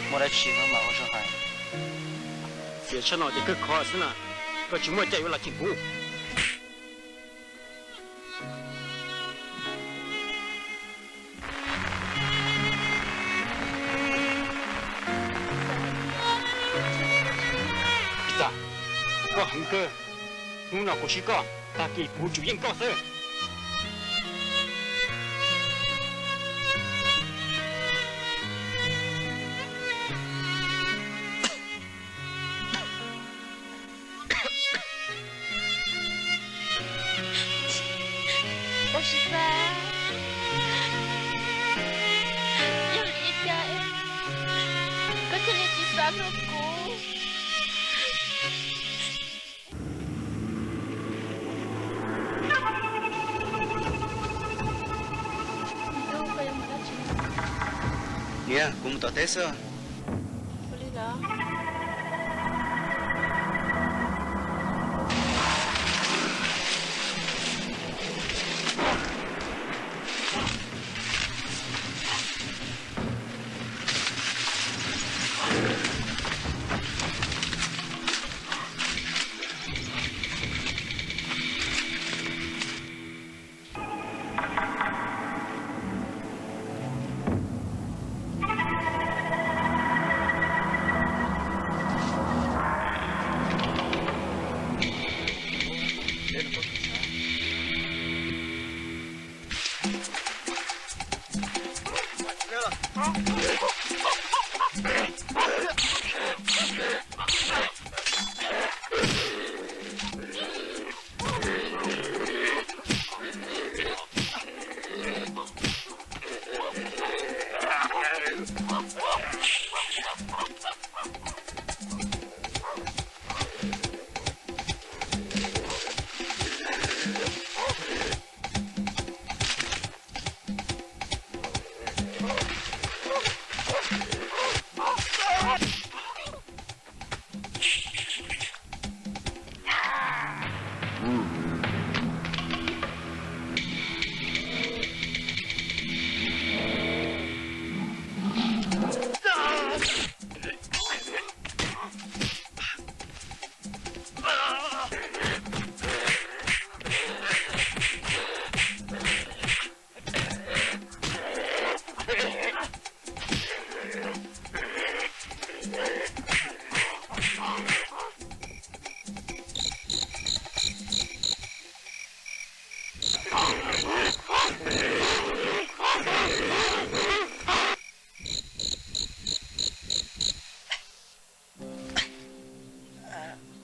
Muaj dab tsi no mas ua zoo hais. Txiav tshaj no ces kawg khov xwb na, koj tsis muaj cai yuav los cheem kuv. Txiv, koj heev kawg, hnub no kuv swb koj, tag kis kuv tsum yeej koj xwb. Ua tsis tau, yog li cas koj thiaj li tsis xav hlub kuv? Niam, kuv mus tom teb xwb. Ua li los.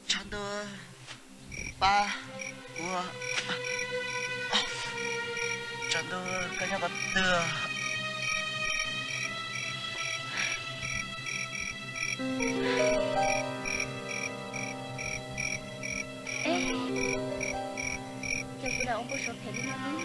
Tshav ntuj, pab kuv. Tshav ntuj, koj nyob qhov twg? Eb, cas kuv lam ua npau suav phem li no ne?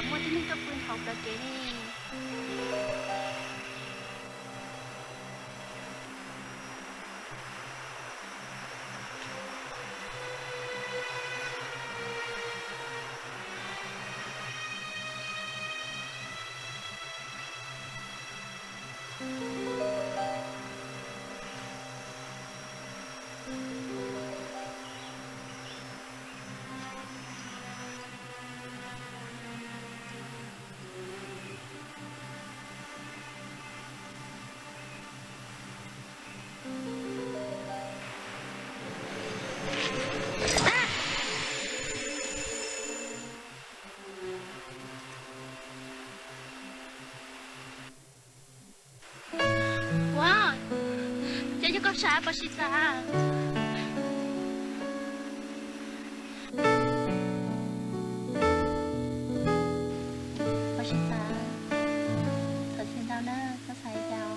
Muaj tib neeg tuaj pw hauv plawv kev ne. Ua, cas yog koj sav Pov Siv Xav? Pov Siv Xav, thov txim ntau na, koj xav li cas os?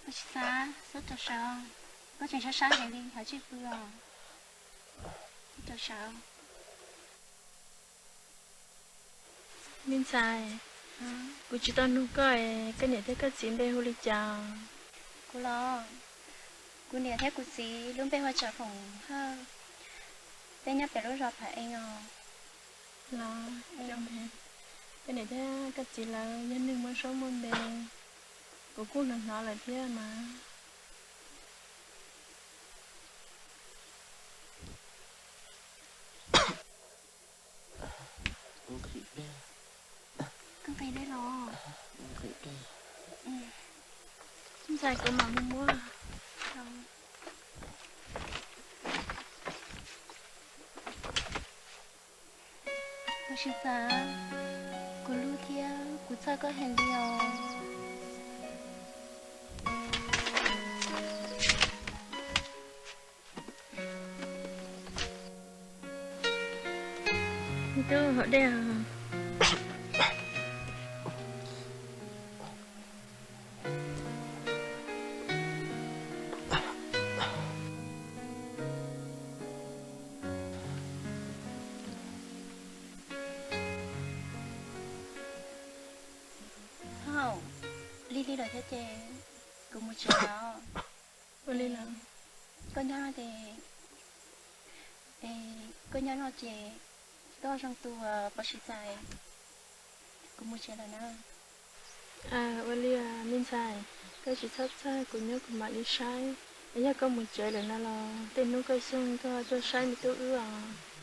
Koj tsis xav, txhob rau saw, koj tseem sab sab heev li, haj tsis pw os. Txhob rau saw. Me ntxhais, kuv tsis tau nug koj, koj niam thiab koj txiv npe hu li cas? Kuv los, kuv niam thiab kuv txiv lub npe hu ua Tsam Foom Hawj, peb nyob pem lub zos Phav Ees os. Los, koj niam thiab koj txiv lawv yog neeg muaj suab muaj npe, kuv kuj hnov hnov lawm thiab mas. Koj nqhis dej los? Ntxhais, kuv mam mus muab. Koj tsis xav, kuv hlub thiab kuv txhawj koj heev li os. Me tub, haus dej os. Thaum lig lig lawm thiab ces kuv mus tsev os. Ua li los? Koj nyob no ces, koj nyob no ces koj zoo tus Pov Siv Xais. Kuv mus tsev lawm na. Ua li me ntxhais, koj tsis txhob txhawj, kuv nyob kuv mam li saib. Yog koj mus tsev lawm no los tej hnub koj xyeej koj tuaj saib me tub wb os.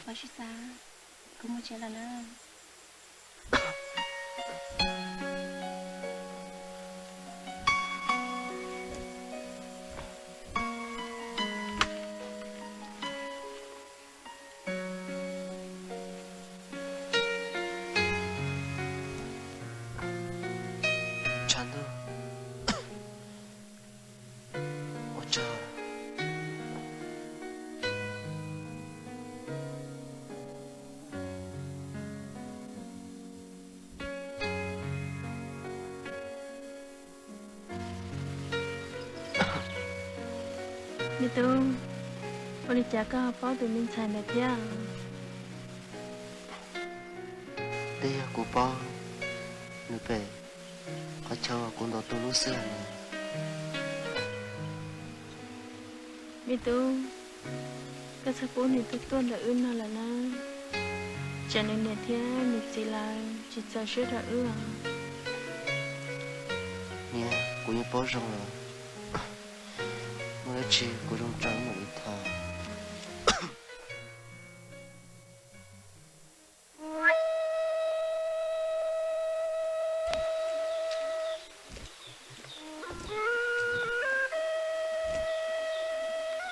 Pov Siv Xais, kuv mus tsev lawm na. Tshav ntuj, ua tsaug. Me tub, Ua li cas koj ho paub tus me ntxhais ntawd thiab? Twb yog kuv paub nws pem qhov chaw uas kuv ntaus tus lub xwb os niam. Me tub, koj txhob pub nws tuaj tuaj ntawm wb no lawm na. Tsam nws niam thiab nws txiv lawv tsis txaus siab rau wb os. Niam, kuv yeej paub zoo lawm. Muaj dab tsi kuv zoo tso wb mam li tham.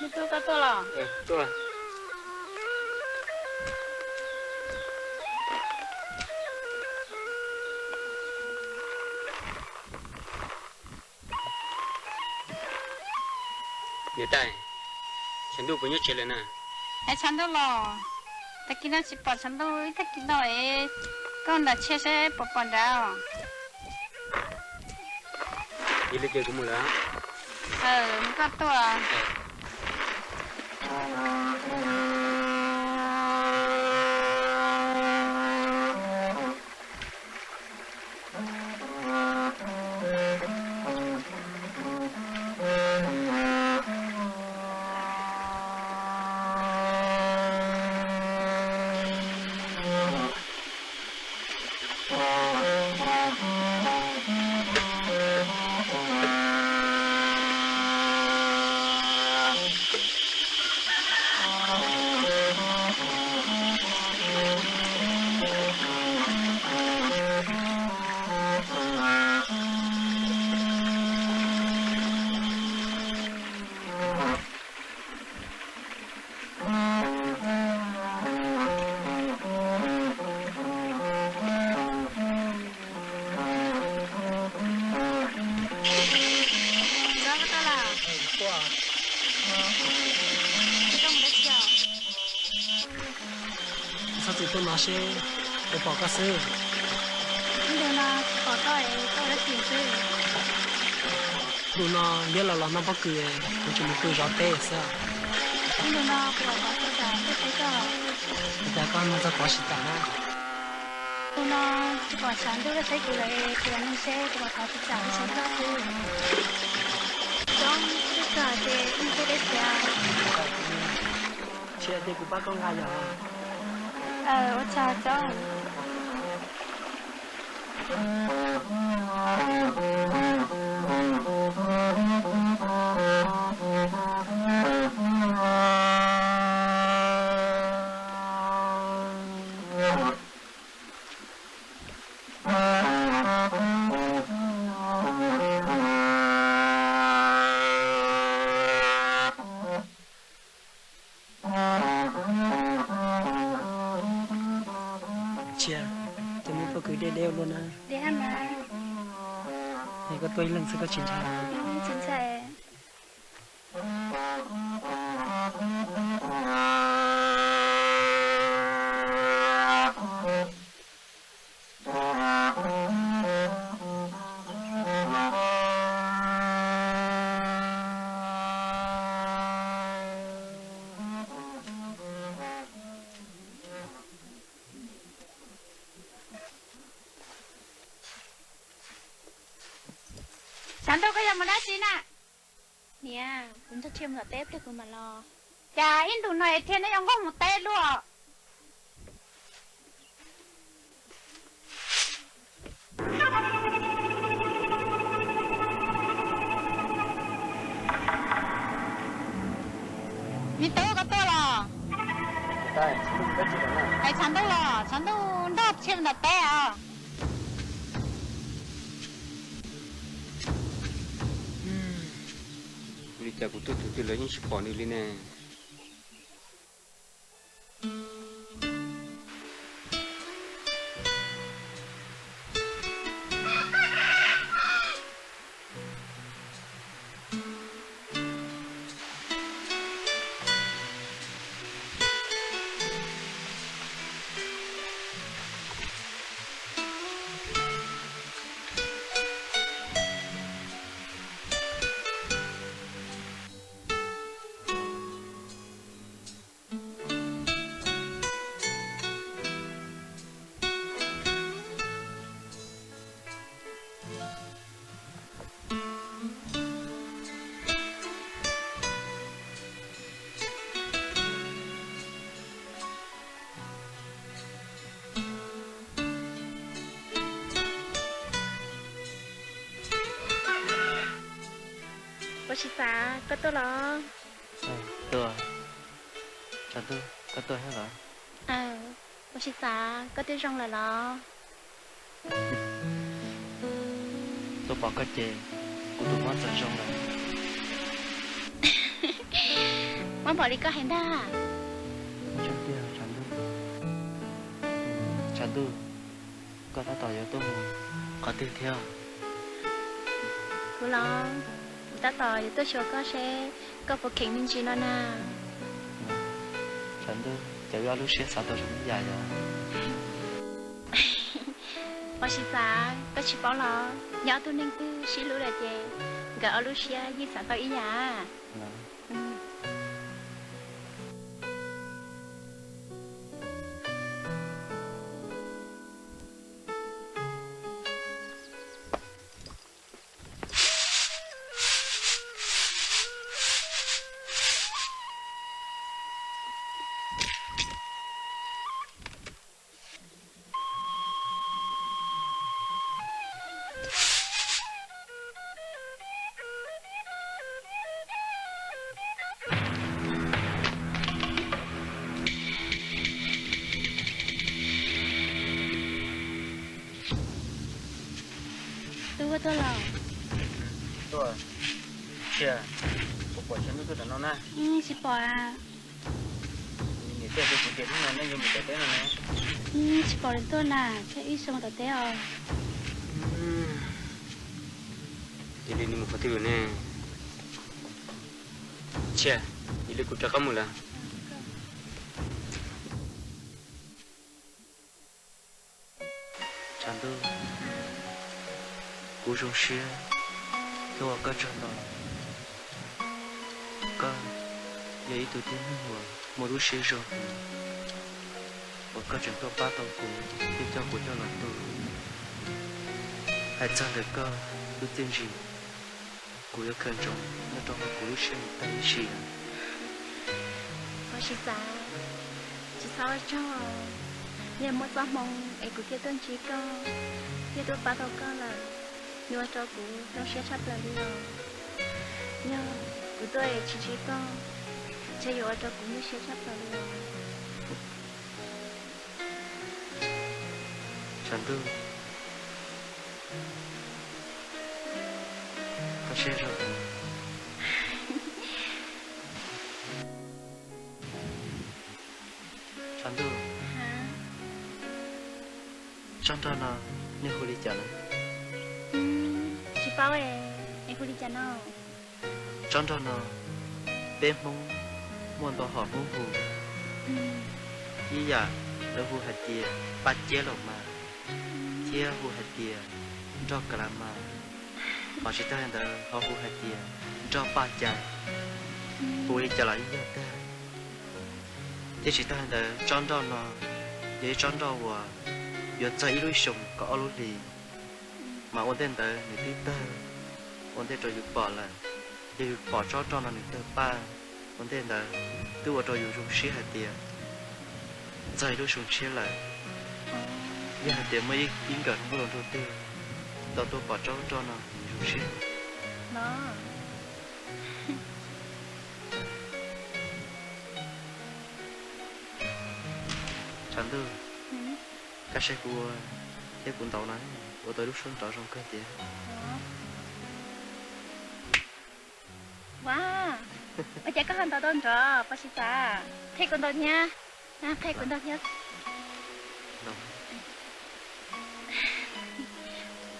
Me tub, koj tuaj los? Niam tais, tshav ntuj puas nyuaj tsev lawm na? Es tshav ntuj los, tag kis no tsis pom tshav ntuj, ib tag kis no es koj nram tsheb seb puas pom nrad. Yog li ces kuv mus lawm. Koj tuaj. Txhob txwm tuaj no seb puas pom koj xwb. Ib ntus no tsis pom koj es koj ua dab tsi xwb? Ntu no liab los los noj pob kws, kuv tseem mus pw zov teb xwb. Ib ntus no kuv los thov tsis tsam tuaj saib koj. Ua cas koj nug txog kuv tsis tsam na? Ntu no tsis pom tshav ntuj tuaj saib kuv lawm, kuv los nug seb kuv los thov tsis tsam tuaj saib koj xwb. Txhob txwm tuaj ces ib ntus deb tsiav. Tsis hais tias kuv pab koj nqa yom. Ua tsaug Txob. Cia, tus me pob kws deb deb ua luaj na. Es koj tuaj ib leeg xwb koj tsis ntshai? Tshav ntuj koj yog mus dab tsi na? Niam, kuv nrog Tshia mus tom teb pliag kuv mam los. Cas ib ntus no es Tshia neb yuav nquag mus teb luaj? Me tub, koj tuaj los? Es tshav ntuj los, tshav ntuj nrog Tshia mus tom teb os. Ua li cas kuv tuaj tus twg los yeej tsis pom nws li ne? Ua tsis xav koj tuaj los? Tuaj. Tshav Ntuj, koj tuaj thiab los? Ua tsis xav koj twb zoo lawm los? Tuaj pom koj ces kuv tus mob txawm zoo lawm. Mob npaum li koj hais ntag. Tshav Ntuj, Tshav Ntuj, koj tab tom yuav tuaj mus qhov twg thiab? Kuv los, kuv tab tom yuav tuaj xyuas koj seb koj puas kheev me ntsis no na. Tshav Ntuj, cas wb ob lub siab xav tau zoo ib yam yom? Ua tsis xav, koj tsis paub los, yog ob tug neeg twg sib hlub lawm ces nkawd ob lub siab yeej xav tau ib yam. Tub, koj tuaj los? Tuaj. Sia, puas pom Tshav Ntuj tuaj tom no na? Tsis pom. Niam thiaj hais tias kuv tias hnub no nej yuav mus tom teb no ne. Tsis pom nws tuaj na, thiaj ib xyoo tom teb os. Cia li nws mus qhov twg lawm ne? Sia, cia li kuv rov qab mus lawm. Tshav Ntuj, kuv zoo siab thiab ua koj tsaug ntau. Koj yog ib tug tib neeg uas muaj lub siab zoo heev, uas koj tseem tuaj pab tau kuv thiab coj kuv coj los tu. Hais txog ntawm koj lub txiaj ntsig, kuv yuav khaws ntsoov nyob rau hauv kuv lub siab mus tag ib sim. Koj tsis xav, tsis txhob ua tsaug. Yog muaj txoj hmoo es kuv thiaj tuaj ntsib koj, thiaj tuaj pab tau koj lawm, nws ua rau kuv zoo siab tshaj plaws li os. Yog kuv tuaj es tsis ntsib koj, ntshe yuav ua rau kuv nyuaj siab tshaj plaws li os. Tshav Ntuj, koj siab zoo. Tshav Ntuj, tsob nroj no nej hu li cas na? Tsis paub, es hu li cas no? Tsob nroj no peb Hmoob muaj ntau hom Hmoob hu, ib yam lawv hu hais tias paj ciab laum mas, thiab hu hais tias nroj ka la mas, hos tsis tag li ntawd ho hu hais tias nroj paj cai. Hu li cas los yeej yog tag. Thiab tsis tag li ntawd, tsob nroj no yog ib tsob nroj uas yuav txog ib lub xyoos kaum ob lub hlis, mas ua ntej ntawd nws twb tawg ua ntej rau yus pom lawm. Yog yus pom tsob nroj no nws tawg paj ua ntej ntawd, twb ua rau yus zoo siab hais tias txog ib lub xyoo tshiab lawm. Yog hais tias muaj ib nkawm hluas nkauj hluas nraug twg tau tuaj pom tsob nroj no nws zoo siab. Tshav Ntuj, koj saib kuv thiab kuv ntaus no, ua tau ib lub suab nrov zoo kawg tiag. Ua, ua cas koj ho ntaus tau nrov, Pov Siv Xav? Qhia kuv ntaus thiab, qhia kuv ntaus thiab.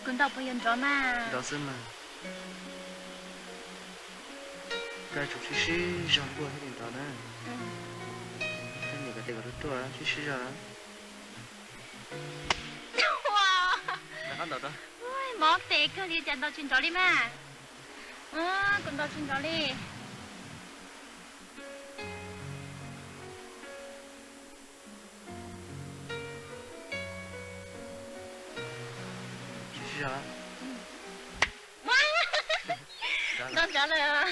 Kuv ntaus puas yuav nrov mas? Nrov xwb mas. Koj tsum sib sib zog npuaj thiaj li nrov na. Koj niam kom tes kom ruaj ruaj sib sib zog. Mob tes kawg li cas ntaus tsis nrov li mas. Kuv ntaus tsis nrov li. Ntaus nrov lawm.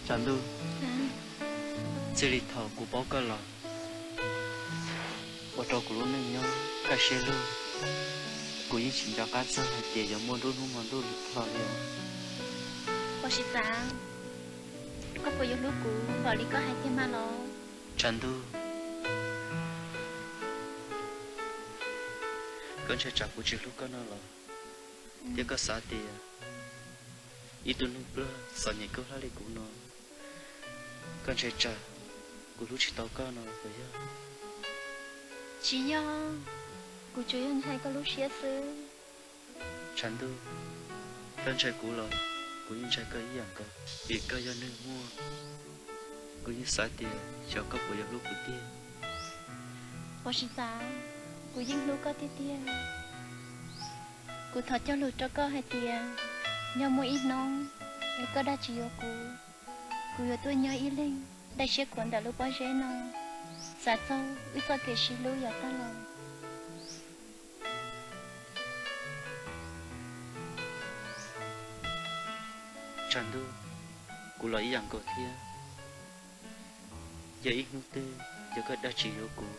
Tshav ntuj, txij li thaum kuv paub koj los, ua rau kuv lub neej nyob kaj siab lug. Kuv yeej tsis nco qab txog hais tias yuav muaj nruab hnub hmo ntuj hlo li. Pov Siv Txav, koj puas yuav hlub kuv npaum li koj hais tiag mas los? Tshav ntuj, koj ntshai tsam kuv tsis hlub koj no los? Thiab koj xav tias ib tug neeg pluag txom nyem khaub hlab li kuv no, koj ntshai tsam kuv hlub tsis tau koj no puas yog? Tsis yog, kuv tsuas yog ntshai koj lub siab xwb. Tshav ntuj, koj ntshai kuv los kuv yeej ntshai koj ib yam nkaus, vim koj yog neeg muaj, kuv yeej xav tias xyov koj puas yuav hlub kuv tiag. Pov Siv Txav, kuv yeej hlub koj tiag tiag. Kuv thov cog lus rau koj hais tias yog muaj ib hnub es koj dag tsis yuav kuv, kuv yuav tuaj nyob ib leeg dai siab khuav ntawm lub pob zeb no, xav txog wb txoj kev sib hlub yav tag los. Tshav ntuj, kuv los ib yam nkaus thiab. Yog ib hnub twg yog koj dag tsis yuav kuv,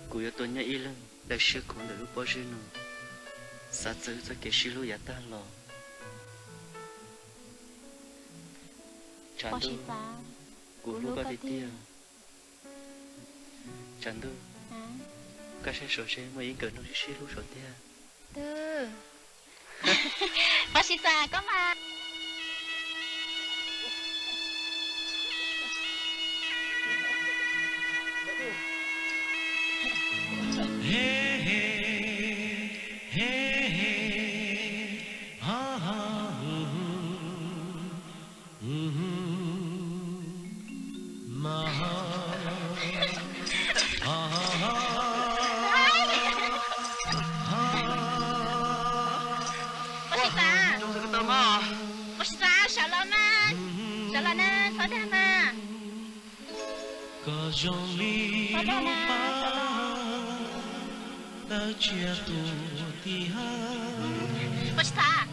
kuv yuav tuaj nyob ib leeg dai siab khuav ntawm lub pob zeb no, xav txog wb txoj kev sib hlub yav tag los. Tshav ntuj, kuv hlub koj tiag tiag. Tshav ntuj, koj saib saum seb muaj ib nkawm noog sib sib hlub saum tiag. Pov Siv Txav, koj mas. Pov Siv Txav, Pov Siv Txav, sawv los mas, sawv los na, txhob dag mas. Txhob dag na, sawv los. Pov Siv Txav.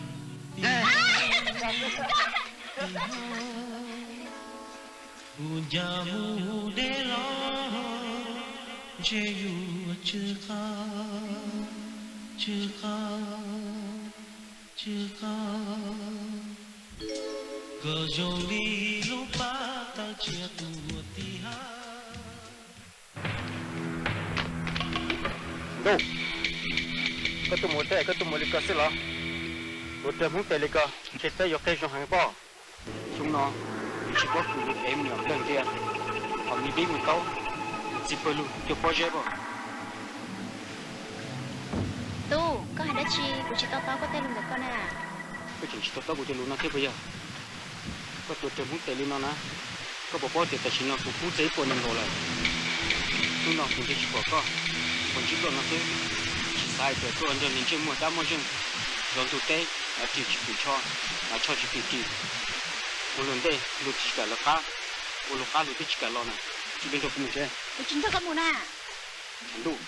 Kuv ncav mus deb los ntshe yuav tsw qab, tsw qab, tsw qab. Koj zoo li lub paj tawg tsiaj tuaj tib hab. Ntuj, koj tuaj mus ua teb koj tuaj mus li ko xwb los? Ua rau Hmoob tes li ko ntshe teb yuav qeg zoo heev pob. Xyoo no tsis paub kws li kev me nyuam nplawg ntxiag, ho me dib me taub, txiv pawg lug cuag pob zeb pob. Tub, koj hais dab tsi? Kuv tsis to taub koj tej lus ntawm koj na. Koj tseem tsis to taub kuv cov lus no thiab puas yog? Koj tuaj raws Hmoob tes li no na, koj puas paub tias tam sim no kuv kub txog ib puas nees nkaum lawm? Hnub no kuv nrhiav tsis pom koj, ua ntsib koj no xwb, tsis xav hais tias koj nrog niag ntsej muag dab muaj zeej zov ntug teb, av ris tsis tim tsho, av tsho tsis tim ris, ua luag ntej luag tsis kam lawv qab, ua luag qab luag twb tsis kam los na. Tsis li nrog kuv mus tsev. Kuv tsis nrog koj mus na. Tshav ntuj,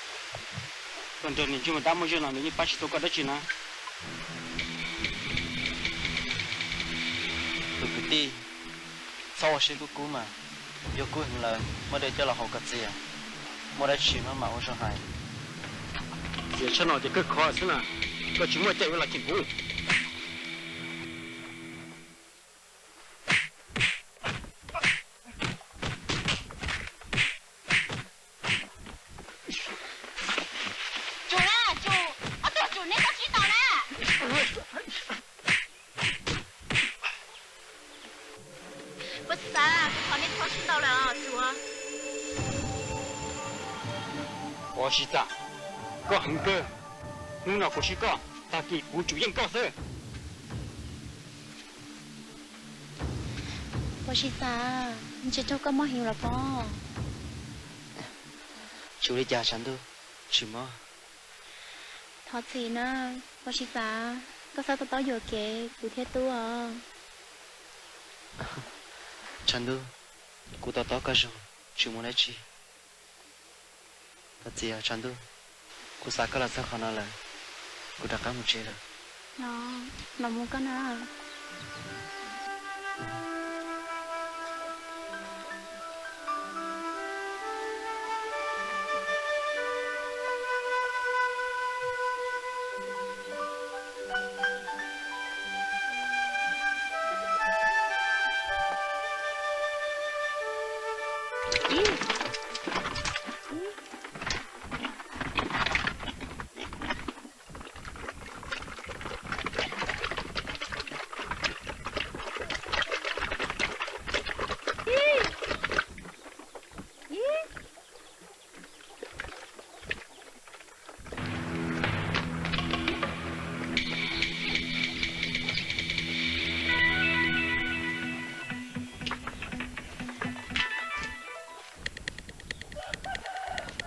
koj nrog niag ntsej muag dab muaj zeej no nws yeej pab tsis tau koj dab tsi na. Tus kwv tij, txhob ua siab kub kub mas, yog kub heev lawm muab dej coj los haus kom txias, muaj dab tsi maj mam ua zoo hais. Txias tshaj no ces kawg khov xwb na, koj tsis muaj caij yuav los cheem kuv. Tsum na, tsum, ob tug tsum, neb txhob sib ntaus na. Pov Siv Xav, kuv thov neb txhob sib ntaus lawm os, tsum. Pov Siv Xav, koj heev kawg. Hnub no kuv swb koj, tag kis kuv tsum yeej koj xwb. Pov Siv Xav, ntshe raug koj mob heev los pob. Tsis ua li cas Tshav Ntuj, tsis mob. Thov txim na, Pov Siv Xav, koj txhob to taub yuam kev kuv thiab tub os. Tshav Ntuj, kuv to taub koj zoo, tsis muaj dab tsi. Thov txim Tshav Ntuj, kuv xav koj los txog qhov no lawm, kuv rov qab mus tsev lawm. Los mus koj na.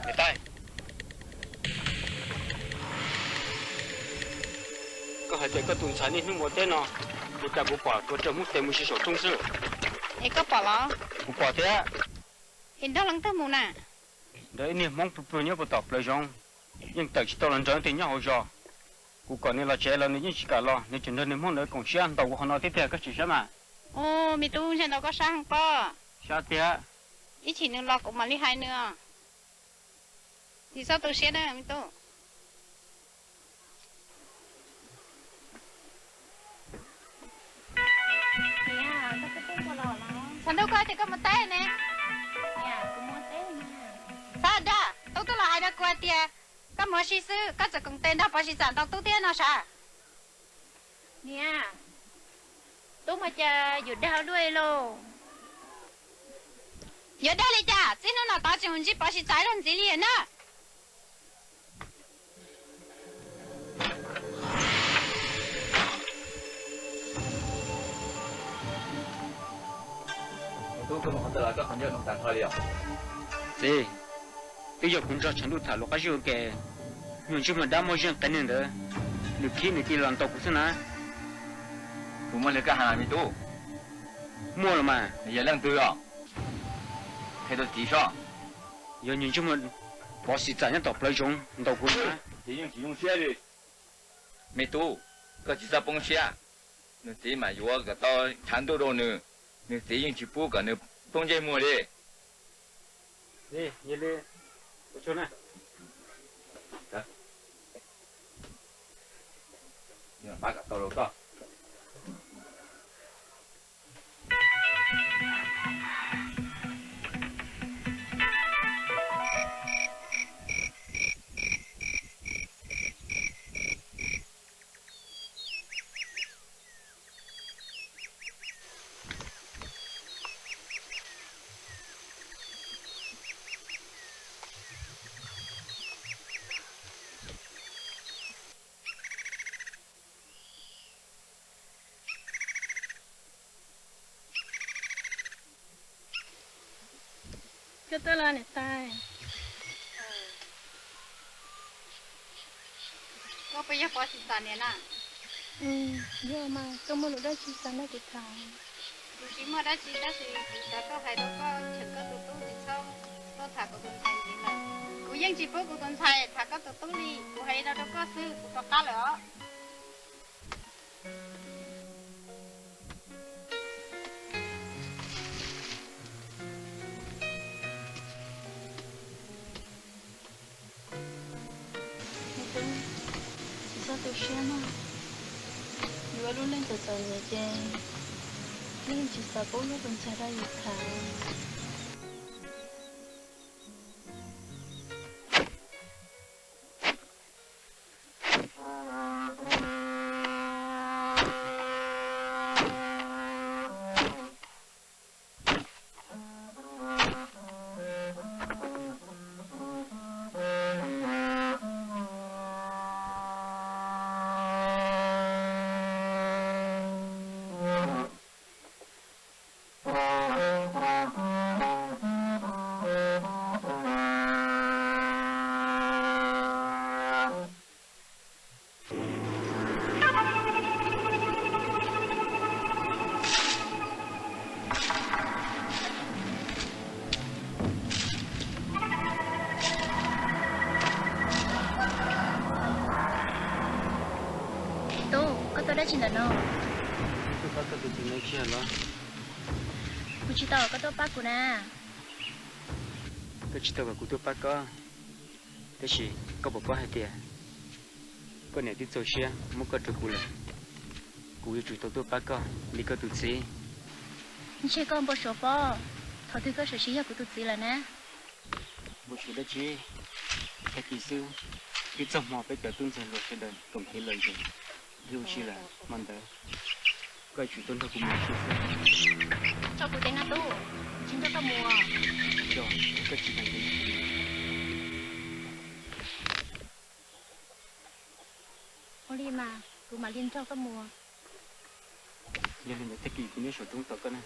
Niam tais, koj hais tias koj tus ntxhais niaj hnub mus ua teb no, ua cas kuv pom tuav rawg hmoob tes mus si saum roob xwb? Es koj pom los? Kuv pom thiab. Es nrog leej twg mus na? Nrog ib niag hmoob pw pw nyob puag tom plawv zoov, yeej tawm tsis tau los nrog leej twg nyob hauv zos. Kuv kom nws los tsev los nws yeej tsis kam los, nws tseem nrog niag hmoob ntawd koom siab ntaus kuv qhov no thiab tiag, koj tseem saib mas. Os, me tub, ntshai ntau koj sab heev pob. Sab tiag. Ib chim nws los kuv mam li hais nws. Tsis txhob tu siab na me tub. Xav ntuj, koj tias koj mus teb ne. Xav da, tub twb los hais rau kuv hais tias koj mus ua si xwb, koj txawm koom tes nrog Pov Sis Txam ntaus tub thiab no sav. Niam, tub mas cas yuav dag luaj lauj. Yuav dag li cas? Txij hnub no tod tsis mus ntsib Pov Sis Txam ib zaug ntxiv li na. Tub, koj mus qhov twg los koj qhov ncauj no tag nrho li os? Txiv, twb yog kuv nrog tshav ntuj tham luag qab zib ua ke, nyuag ntsej muag dab muaj zeej qias neeg ntawd, nws khib nws tig los ntaus kuv xwb na. Puas muaj li koj hais mas me tub? Muaj los mas. Nws yog leej twg os? Qhia rau txiv sob. Yog nyuag ntsej muag Pov Sis Txam nyob tom plawv zoov ntaus kuv na. Txiv yeej tsis zoo siab li. Me tub, koj tsis txhob poob siab. Nws txiv mas yuav kom tau tshav ntuj rau nws, nws txiv yeej tsis pub kom nws poob ntsej muag li. Koj tuaj los niam tais? Koj puas yog Pov Sis Txam niam na? Yog mas, koj muaj lus dab tsi xav nrog kuv tham? Kuv tsis muaj dab tsi, tab sis kuv xav tuaj hais rau koj, cheem koj tus tub tsis txhob tuaj tham kuv tus ntxhais ntxiv lawm. Kuv yeej tsis pub kuv tus ntxhais tham koj tus tub li, kuv hais li no rau koj xwb, kuv rov qab lawm os. Me tub, tsis txhob tu siab mog. Yus ua lub neej txom txom nyem ces yeej tsis xav pub yus tus ntxhais rau yus tham. tsi ntawm no? Tuaj pab koj tus txiv no tsi yog los? Kuv tsis tau kom koj tuaj pab kuv na. Koj tsis tau kom kuv tuaj pab koj, tab sis koj puas paub hais tias koj niam twb txaus siab muab koj rau kuv lawm, kuv yuav tsum tau tuaj pab koj li koj tus txiv. Ntshe koj npau suav pob, thaum twg koj txawm sis yog kuv tus txiv lawm na? Npau suav dab tsi, tag kis xwb twb txog hmo peb cov tub ntxhais hluas sawv daws koom kev lom zem, ua si lawm hmo ntawd koj yuav tsum tuaj nrog kuv mus ua si xwb. Tso kuv tes no tub, tsis nrog koj mus. Tso, koj tsis koom tes no. Ua li mas kuv mam li nrog koj mus. Yog li ntawd tag kis kuv nyob saum roob tos koj na.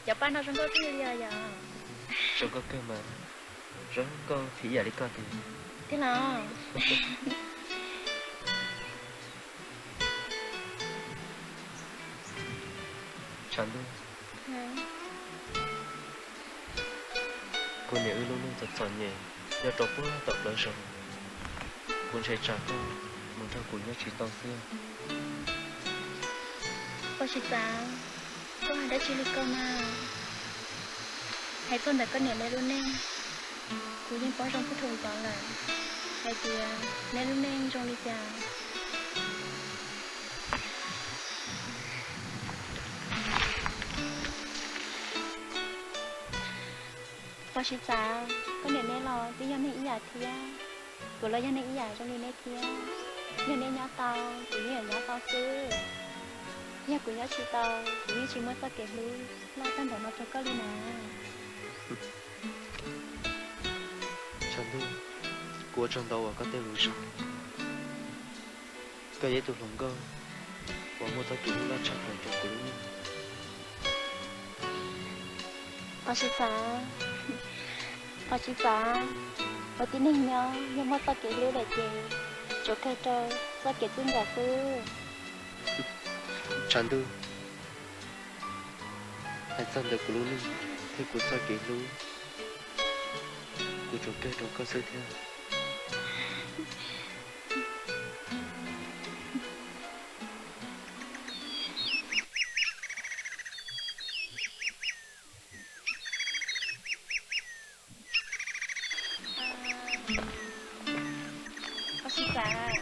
Cov paj no zoo nkauj kawg li os yom? Zoo nkauj kawg mas, zoo nkauj phim ib yam li koj tiag. Tiag los? Tshav ntuj, kuv niam wb lub neej txom txom nyem nyob rau puag tom plawv zos, kuv ntshai tsam koj mus nrog kuv nyob tsis tau xwb. Pov Siv Txav, koj hais dab tsi li ko mas? Hais txog ntawm koj niam neb lub neej, kuv yeej paub zoo puag thaum ntxov lawm hais tias neb lub neej zoo li cas. Pov Siv Txav, koj niam neb los twb yog neeg ib yam thiab, kuv los yog neeg ib yam zoo li neb thiab. Yog neb nyob tau, kuv yeej yuav nyob tau xwb. Yog kuv nyob tsis tau, kuv yeej tsis muaj txoj kev hlub loj tag npaum no rau koj li na. Tshav ntuj, kuv ua tsaug ntau uas koj tej lus zoo. Koj yog ib tug hluas nkauj uas muaj txoj kev hlub loj tshaj plaws rau kuv lub neej. Pov Siv Txav, Pov Siv Txav, ua tib neeg nyob yog muaj txoj kev hlub lawm ces tsuas kawg rau txoj kev txij nkawm xwb. Tshav ntuj, hais txog ntawm kuv lub neej thiab kuv txoj kev hlub, kuv tsuas kawg rau koj xwb thiab. Pov Siv Txav,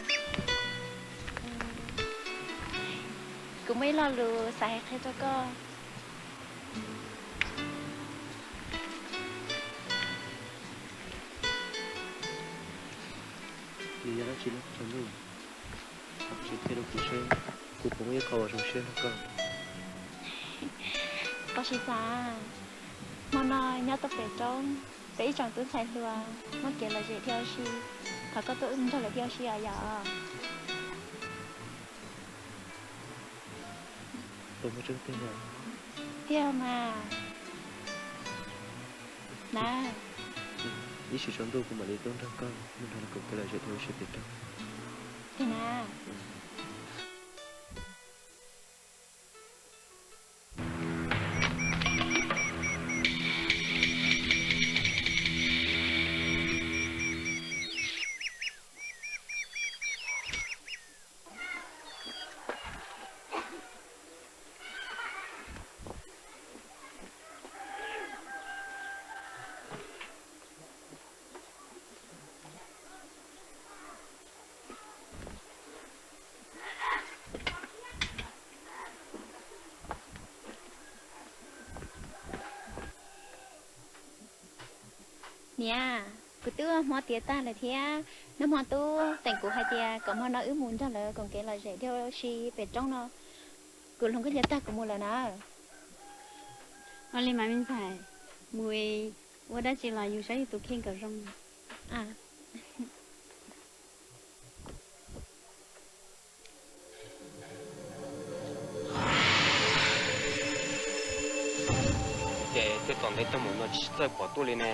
kuv muaj ib lo lus xav hais qhia rau koj. Nws yog dab tsi na Tshav Ntuj? Tsis qhia rau kuv seb kuv puas muaj ib qho uas zoo siab nrog koj. Pov Siv Txav, hmo no nyob tau pem roob, peb ib tsoom tub ntxhais hluas muaj kev lom zem dhia ua si, thov koj tuaj wb mus nrog lawv dhia ua si os yom. Puas muaj tseeb tiag? Tiag mas. Na, ib sim tsaus ntuj kuv mam li tuaj nrog koj mus nrog lawv koom kev lom zem dhia ua si pem roob. Tiag na. Niam, kuv twb ua hmo tiav tag lawm thiab, nag hmo tub teem kuv hais tias kom hmo no wb mus nrog lawv koom kev lom zem dhia ua si pem roob no. Kuv hluas nkauj ncaws tag kuv mus lawm na. Ua li mas me ntxhais, mus ua dab tsi los yus saib yus tus kheej kom zoo. A, Tag mus no tsis txawj pom tuaj li ne.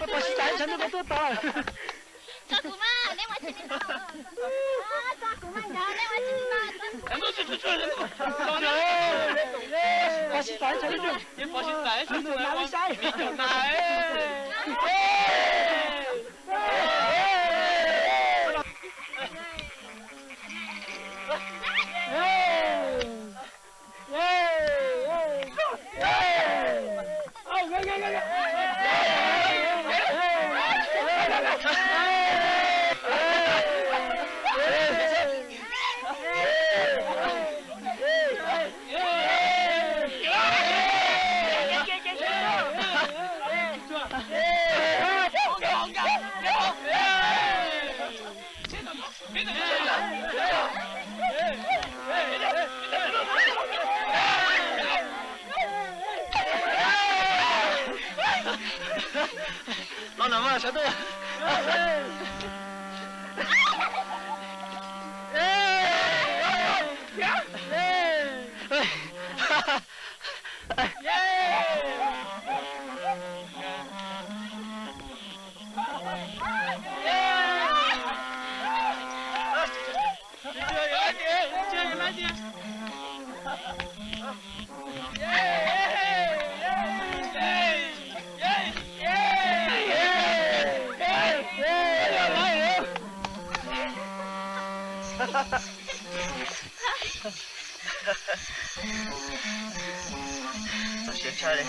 Pov Xyov Xais, tshav ntuj koj tuaj tod. Tso kuv mas, neb ua tsis tau. Tso kuv mas, neb ua tsis tau. Pov Xyov Xais, tshav ntuj, tshav ntuj na, saib. Los no mas, sawv tuaj. Txaus siab tshaj li.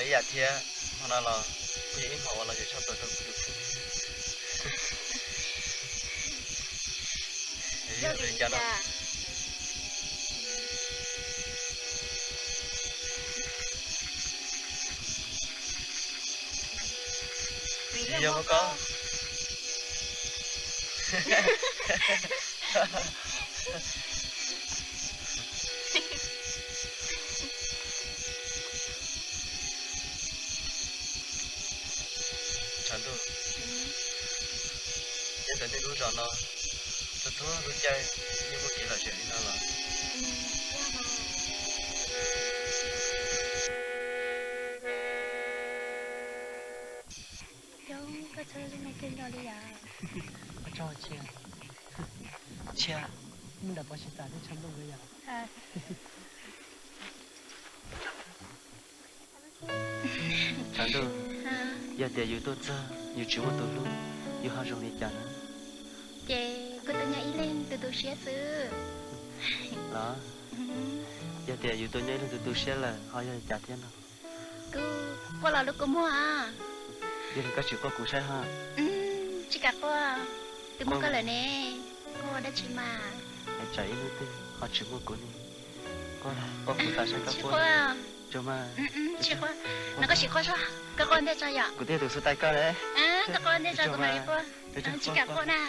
Ib yam thiab, hmo no los kuj yog ib hmo uas los yuav tshaj tawm rau kuv tus kheej. Yog li cas? Vim yog muaj koj. Tshav Ntuj, nyob ntawm nej lub zos no, txhua txhua lub caij yeej muaj kev lom zem li no los? Yog koj txhawb zoo no kawg nkaus li yom. Ua tsaug Tshia. Tshia, nyob ntawm Pov Siv Txam thiab Tshav Ntuj nkawd yom. Tshav Ntuj, yog tias yus tuaj txog yus tsis muaj tus hlub, yus ho zoo li cas na? Ces kuv tus nyob ib leeg tu tu siab xwb. Los, yog tias yus tuaj nyob ib leeg tu tu siab lawm ho yog li cas thiab no? Kuv quaj los lub kua muag. Yog li koj tsis quaj kuv saib ho. Tsis kam quaj, twb muaj koj lawm ne, quaj dab tsi mas. Es tsam ib hnub twg ho tsis muaj kuv ne, quaj, quaj kuv txav saib koj quaj. Tsis quaj, tsis quaj, no koj sim quaj tso, koj quaj ntej tso yom. Kuv twb yog tus xub tais koj ne. Koj quaj ntej tso, kuv mam li quaj. Tsis kam quaj na.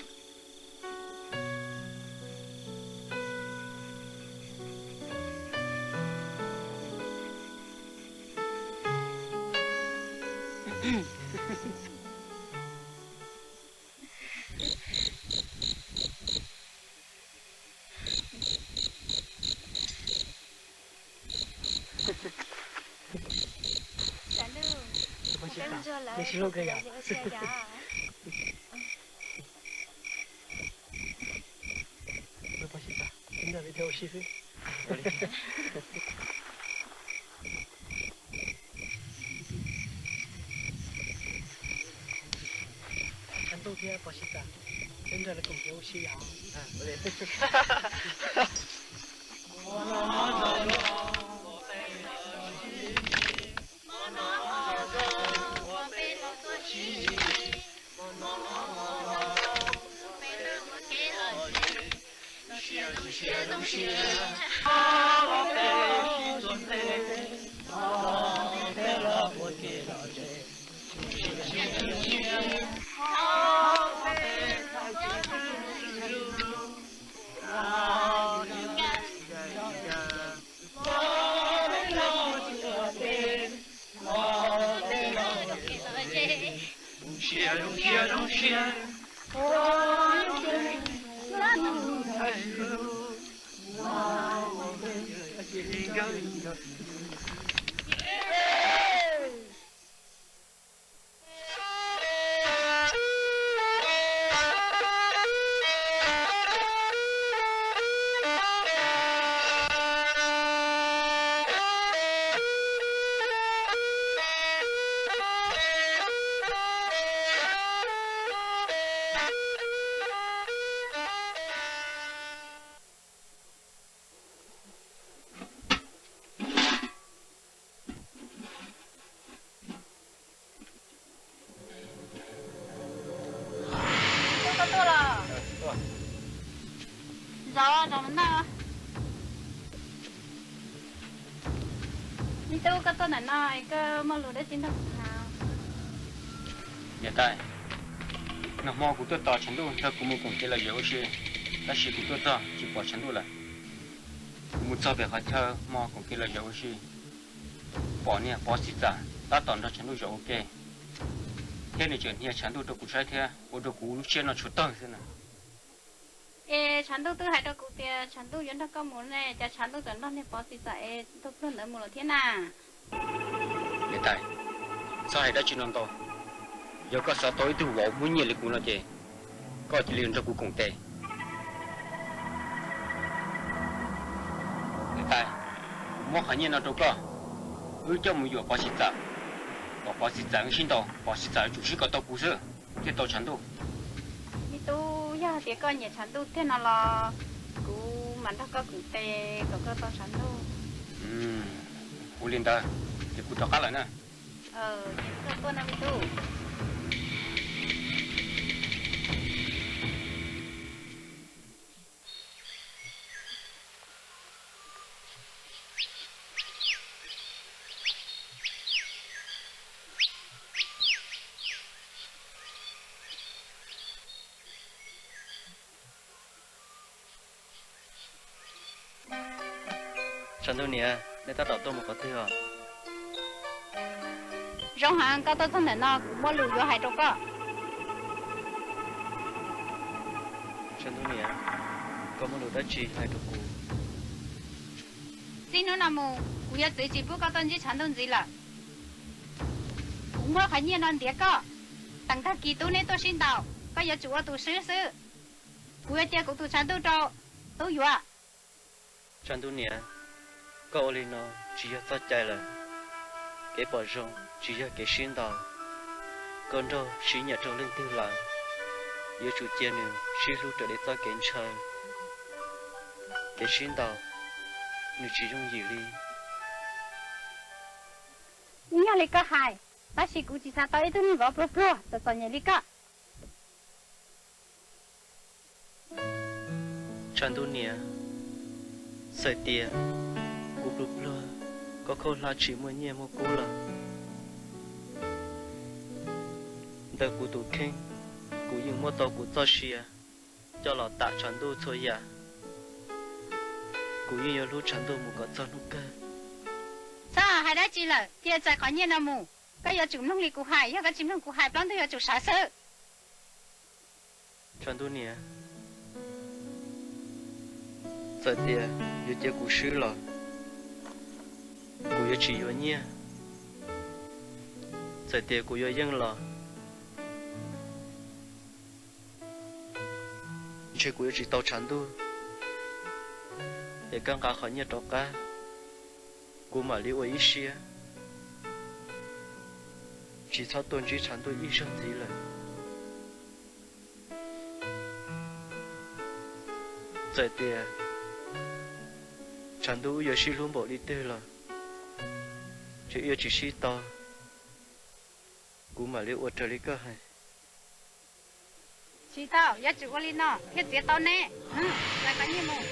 Peb ntsuag lawv ua si yom. Peb ntsuag lawv ua si xwb. Tshav Ntuj thiab Pov Siv Txam, peb ntsuag lawv koom kev ua si yom. Koj tuaj los? Zov zov no. Me tub, koj tuaj ntawm no koj muaj lus dab tsi nrog kuv tham? Niam tais, nag hmo kuv tuaj tos Tshav Ntuj nrog kuv mus koom kev lom zem ua si, tab sis kuv tuaj txog tsis pom Tshav Ntuj lawm. Kuv mus txog pem qhov chaw hmo koom kev lom zem ua si, pom niag Pov Xim Txam tab tom nrog Tshav Ntuj zaum ua ke, thiab nws tseem hnia Tshav Ntuj rau kuv saib thiab, ua rau kuv lub siab no tshuav tawg xwb na. Es Tshav Ntuj twb hais rau kuv tias Tshav Ntuj yuav nrog koj mus ne, cas Tshav Ntuj txawm nrog niag Pov Xim Txam es tug pluag ntawd mus lawm thiab na? Niam tais, txhob hais dab tsi no ntau. Yog koj xav tau ib tug vauv muaj nyiaj li kuv no ces koj cia li nrog kuv koom tes. Niam tais, kuv muab qhov nyiaj no rau koj, wb coj mus yuam Pov Xim Txam, kom Pov Xim Txam wb sib ntaus, Pov Xim Txam yuav tsum sib kom tau kuv xwb thiaj tau Tshav Ntuj. Me tub, yog hais tias koj nyiam Tshav Ntuj tiag no los kuv mam nrog koj koom tes kom koj tau Tshav Ntuj. Ua li ntawd ces kuv rov qab lawm na. Tuaj no me tub. Tshav ntuj niam, nej tab tom tuaj mus qhov twg os? Zoo heev, koj tuaj txog ntawm no kuv muaj lus yuav hais rau koj. Tshav ntuj niam, koj muaj lus dab tsi hais rau kuv? Txij hnub no mus kuv yuav txwv tsis pub koj tuaj ntsib tshav ntuj ntxiv lawm. Kuv muab qhov nyiaj no ntiav koj, teem tag kis tub neb tuaj sib ntaus, koj yuav tsum ua tus swb xwb. Kuv yuav cia kuv tus tshav ntuj rau tub yuav. Tshav ntuj niam, koj ua li no tsis yog txoj cai lawm. Kev pom zoo tsis yog kev sib ntaus. Koj nrog sib nyiam rau leej twg lawm, yuav tsum cia nws sib hlub raws li txoj kev ntshaw. Kev sib ntaus nws tsis yooj yim li. Yeej yog li koj hais, tab sis kuv tsis xav tau ib tug neeg vov pluag pluag txom txom nyem li koj. Tshav ntuj niam, txawm tias kuv pluag pluag, koj khaub hlab tsis muaj nyiaj muaj kub los, ntawm kuv tus kheej, kuv yeej muab tau kuv txoj sia coj los tam tshav ntuj txhua yam. Kuv yeej yuav hlub tshav ntuj mus kom txog hnub kawg. Txhob hais dab tsi lawm, cia txais qhov nyiaj no mus. Koj yuav tsum mloog li kuv hais, yog koj tsis mloog kuv hais plaub ntug yuav tsum sawv xwb. Tshav ntuj niam, txawm tias yuav cia kuv swb los kuv yuav tsis yuav nyiaj. Txawm tias kuv yuav yeej los ntshe kuv yuav tsis tau tshav ntuj. Es koj nqa qhov nyiaj rov qab, kuv mam li ua ib siab tsis txhob tuaj ntsib tshav ntuj ib zaug ntxiv lawm. Txawm tias tshav ntuj wb yuav sib hlub npaum li twg los, ces wb yuav tsis sib tau. Kuv mam li ua raws li koj hais. Tsis tau, yuav tsum ua li no thiaj txiav tau neb. Lawv qhov nyiaj mus.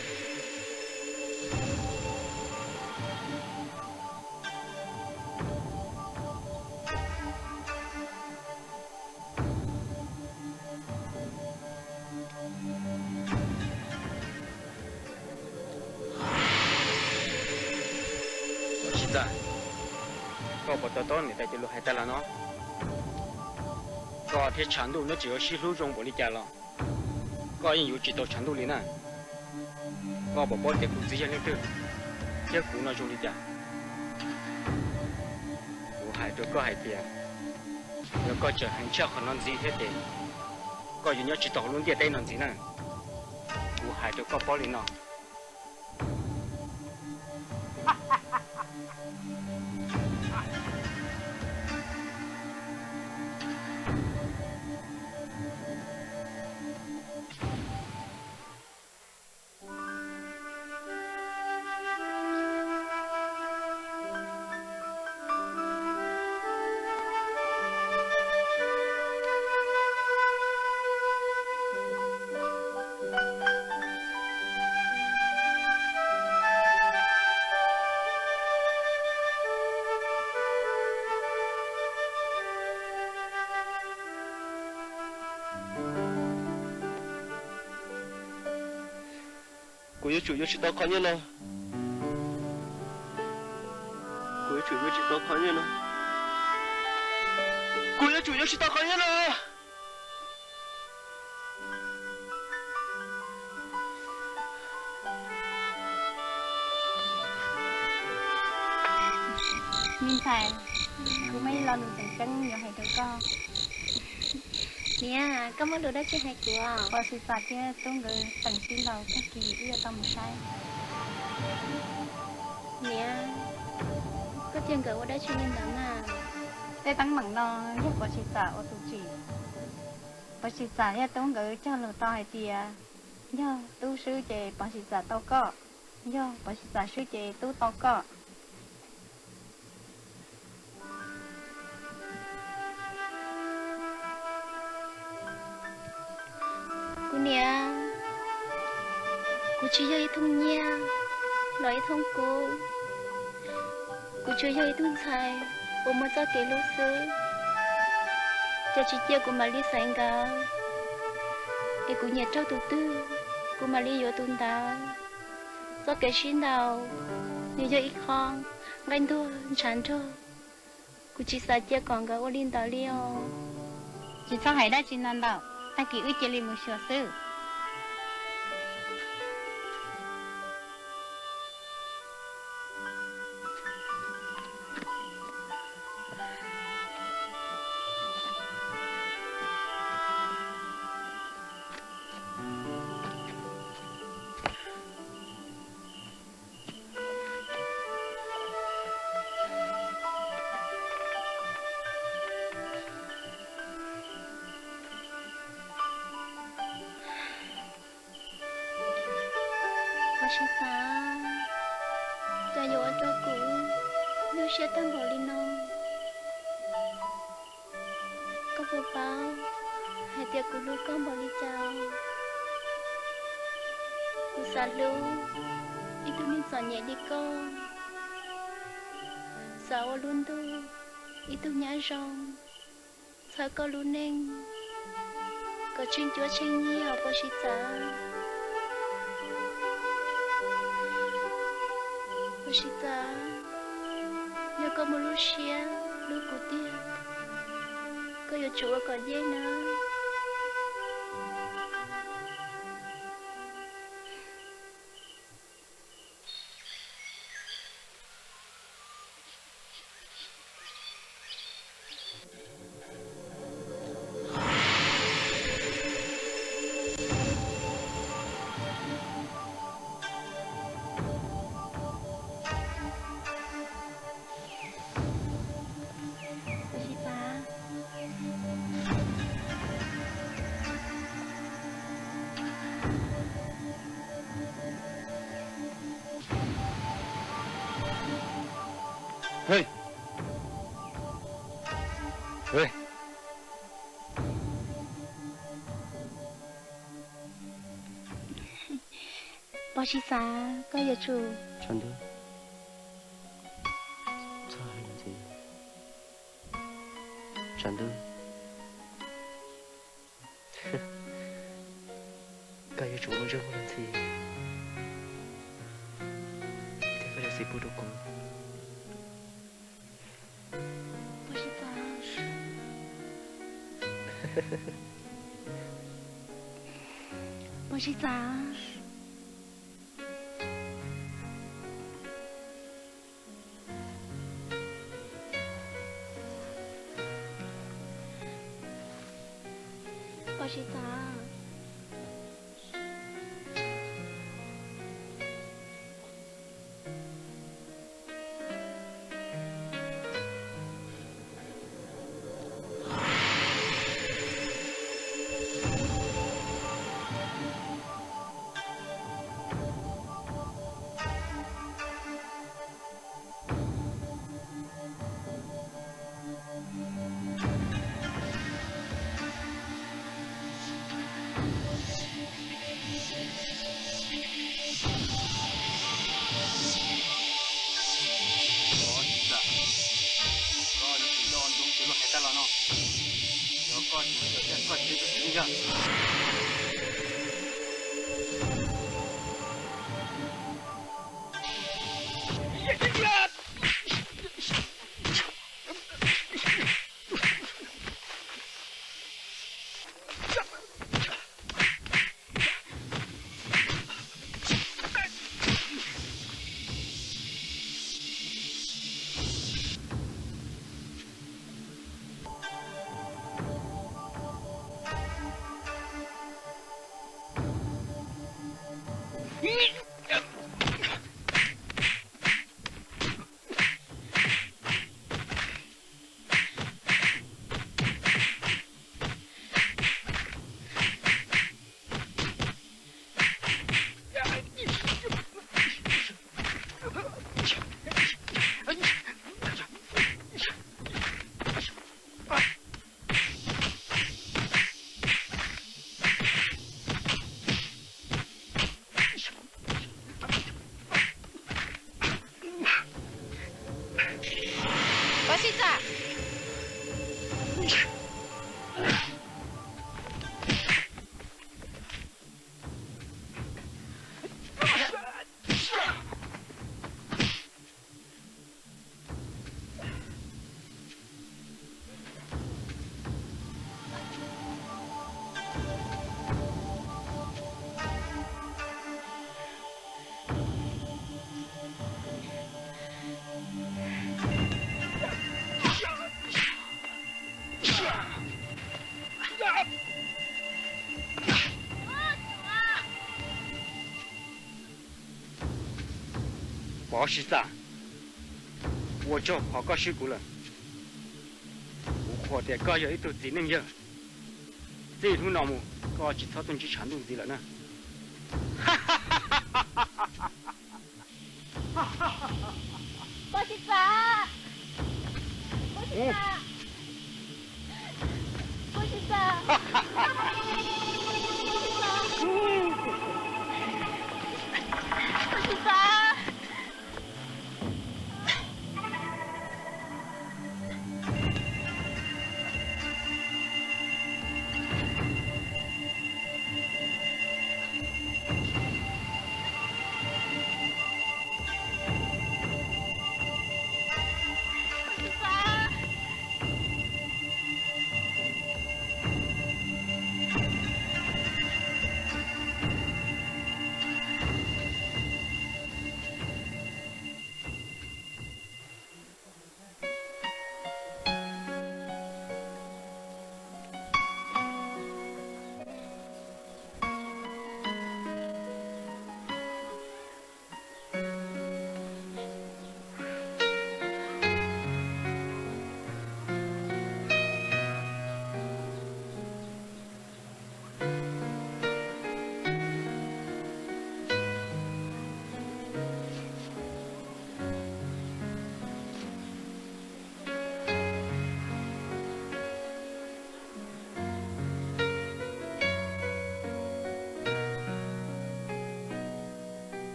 Tsis txawj, koj puas to taub niam tais cov lus hais tas los no? Koj thiab tshav ntuj nws tseem yuav sib hlub zoo npaum li cas los koj yeej yuav tsis tau tshav ntuj li na. Koj puas paub tias kuv txiv yog leej twg, thiab kuv no zoo li cas? Kuv hais rau koj hais tias, yog koj tseem heev tshaj qhov no ntxiv thiab ces koj yuav nyob tsis tau hauv lub ntiaj teb no ntxiv na. Kuv hais rau koj paub li no. Kuv yuav tsum yuav tsis tau qhov nyiaj no. Kuv yuav tsum yuav tsis tau qhov nyiaj no. Kuv yuav tsum yuav tsis tau qhov nyiaj no. Me ntxhais, kuv muaj ib lo lus tseem ceeb yuav hais rau koj. Niam, koj muaj lus dab tsi hais kuv? Pov Tsis Txam thiab tub nkawd teem sib ntaus, tag kis wb yuav tau mus saib. Niam, koj cia nkawd ua dab tsi li ntawd mas? Tej teeb meem no yog Pov Tsis Txam ua tus tsim. Pov Tsis Txam thiab tub nkawd cog lus tau hais tias yog tub swb ces Pov Tsis Txam tau koj, yog Pov Tsis Txam swb ces tub tau koj. Kuv niam, kuv tsis yog ib thooj nyiaj los ib thooj kub, kuv tsuas yog ib tug ntxhais uas muaj txoj kev hlub xwb. Ces tsis cia kuv mam li xaiv nkawd, es kuv nyiam raug tus twg, kuv mam li yuav tus ntawd. Txoj kev sib ntaus nws yog ib qho nqaij ntuag ntshav nrog, kuv tsis xav cia kom nkawd ua li ntawd li os. Tsis txhob hais dab tsi ntau ntau, tag kis wb cia li mus xyuas xwb. Pov Siv Txav, cas yuav ua rau kuv nyuaj siab tag npaum li no? Koj puas paub hais tias kuv hlub koj npaum li cas? Kuv xav hlub ib tug neeg txom nyem li koj, xav ua lub ntuj ib tug nyab zoo, txhawb koj lub neej kom tsheej cuab tsheej nyiaj os Pov Siv Txav. Pov Siv Txav, yog koj muaj lub siab hlub kuv tiag, koj yuav tsum ua kom yeej na. Pov Siv Txav. Pov Siv Txav, koj yuav tsum... Tshav Ntuj, txhob hais ntxiv. Tshav Ntuj, koj yuav tsum muaj ntsej muag ntxhi thiab koj yuav xis pub rau kuv. Pov Siv Txav. Pov Siv Txav. Pov Siv Txav. Pov Siv Xas, ua tsaug qhov koj swb kuv lawm. Kuv qhuas tias koj yog ib tug txiv neej yawg. Txij hnub no mus koj tsis txhob tuaj ntsib tshav ntuj ntxiv lawm na. Pov Siv Xas, Pov Siv Xas, Pov Siv Xas, Pov Siv Xas.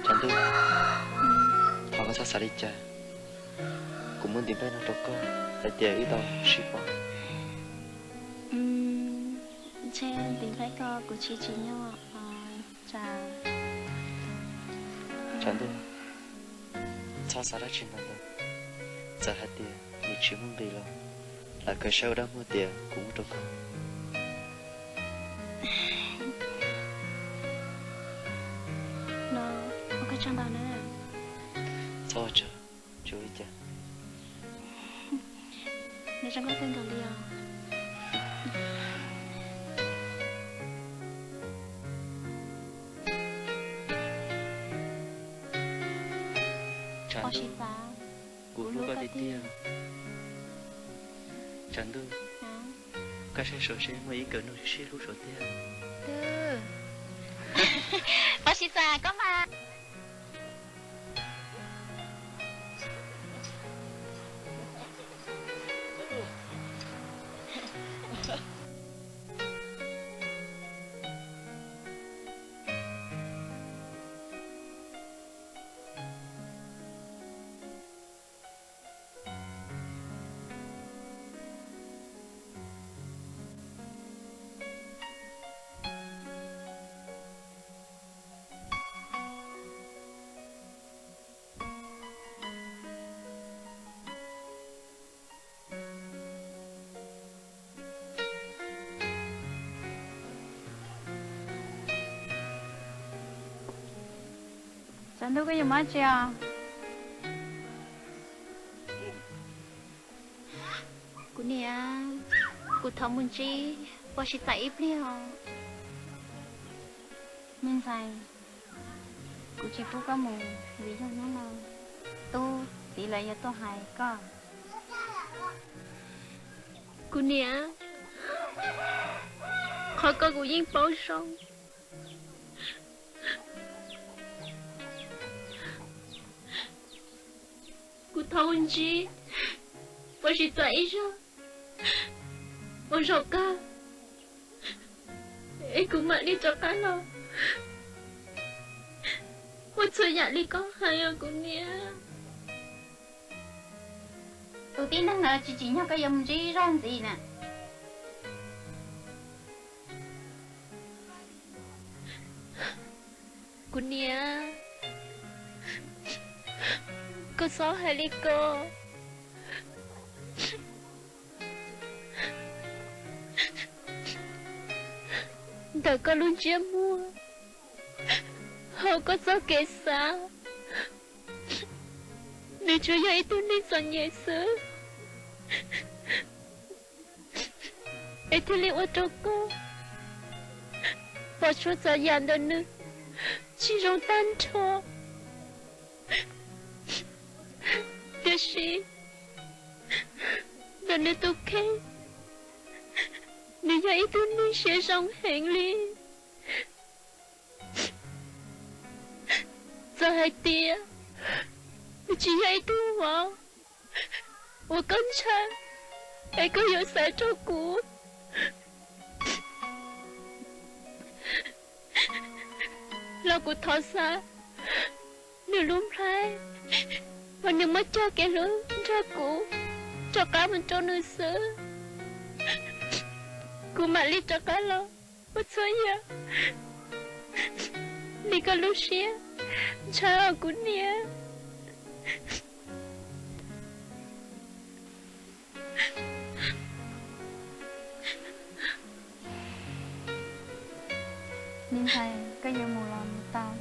Tshav Ntuj, thov koj txhob xav li cas. Kuv muab ntiv nplhaib no rau koj hais tias wb tau sib paub. Ntshe ntiv nplhaib ko kuv tsis tsim nyog. Tshav Ntuj, txhob xav dab tsi ntau ntau. Txawm hais tias nws tsis muaj nqis los, lam kawg saib ua dab muag tias kuv muab rau koj. Txhob ua tsaug, tsis ua li cas. Nws zoo nkauj kawg nkaus li os. Tshav Ntuj, kuv hlub koj tiag tiag. Tshav Ntuj, koj saib saud seb muaj ib nkawm nug sib hlub saud tiag. Pov Siv Xas, koj mas. Tshav Ntuj, koj yuav mus dab tsi os? Kuv niam, kuv thov mus ntsib Pov Siv Xas ib pliag os. Me ntxhais, kuv tsis pub koj mus vim yog hnub no tub txiv lawv yuav tuaj hais koj. Kuv niam, qhov ko kuv yeej paub zoo. Kuv thov mus ntsib Pov Siv Xas ib zaug ua zaum kawg, es kuv mam li rov qab los ua txhua yam li koj hais os kuv niam. Tus tib neeg no tsis tsim nyog koj yuav mus ntsib zog ntxiv na. Kuv niam, koj txhob hais li ko. Ntawm koj lub ntsiab muag, hauv koj txoj kev xav, Nws tsuas yog ib tug neeg txom nyem xwb, es thiaj li ua rau koj pom tsuas txhua yam ntawm nws tsis zoo tag nrho. Tiam sis ntawm nws tus kheej, nws yog ib tug neeg siab zoo heev li. Txawm hais tias nws tsis yog ib tug vauv uas koj ntshaw, es koj yuav xaiv rau kuv, los kuv thov xa nws lub nplhaib uas nws muab cog kev hlub nrog kuv rov qab mus rau nws xwb. Kuv mam li rov qab los ua txhua yam li koj lub siab ntshaw os kuv niam. Me ntxhais, koj yuav mus los mus tau,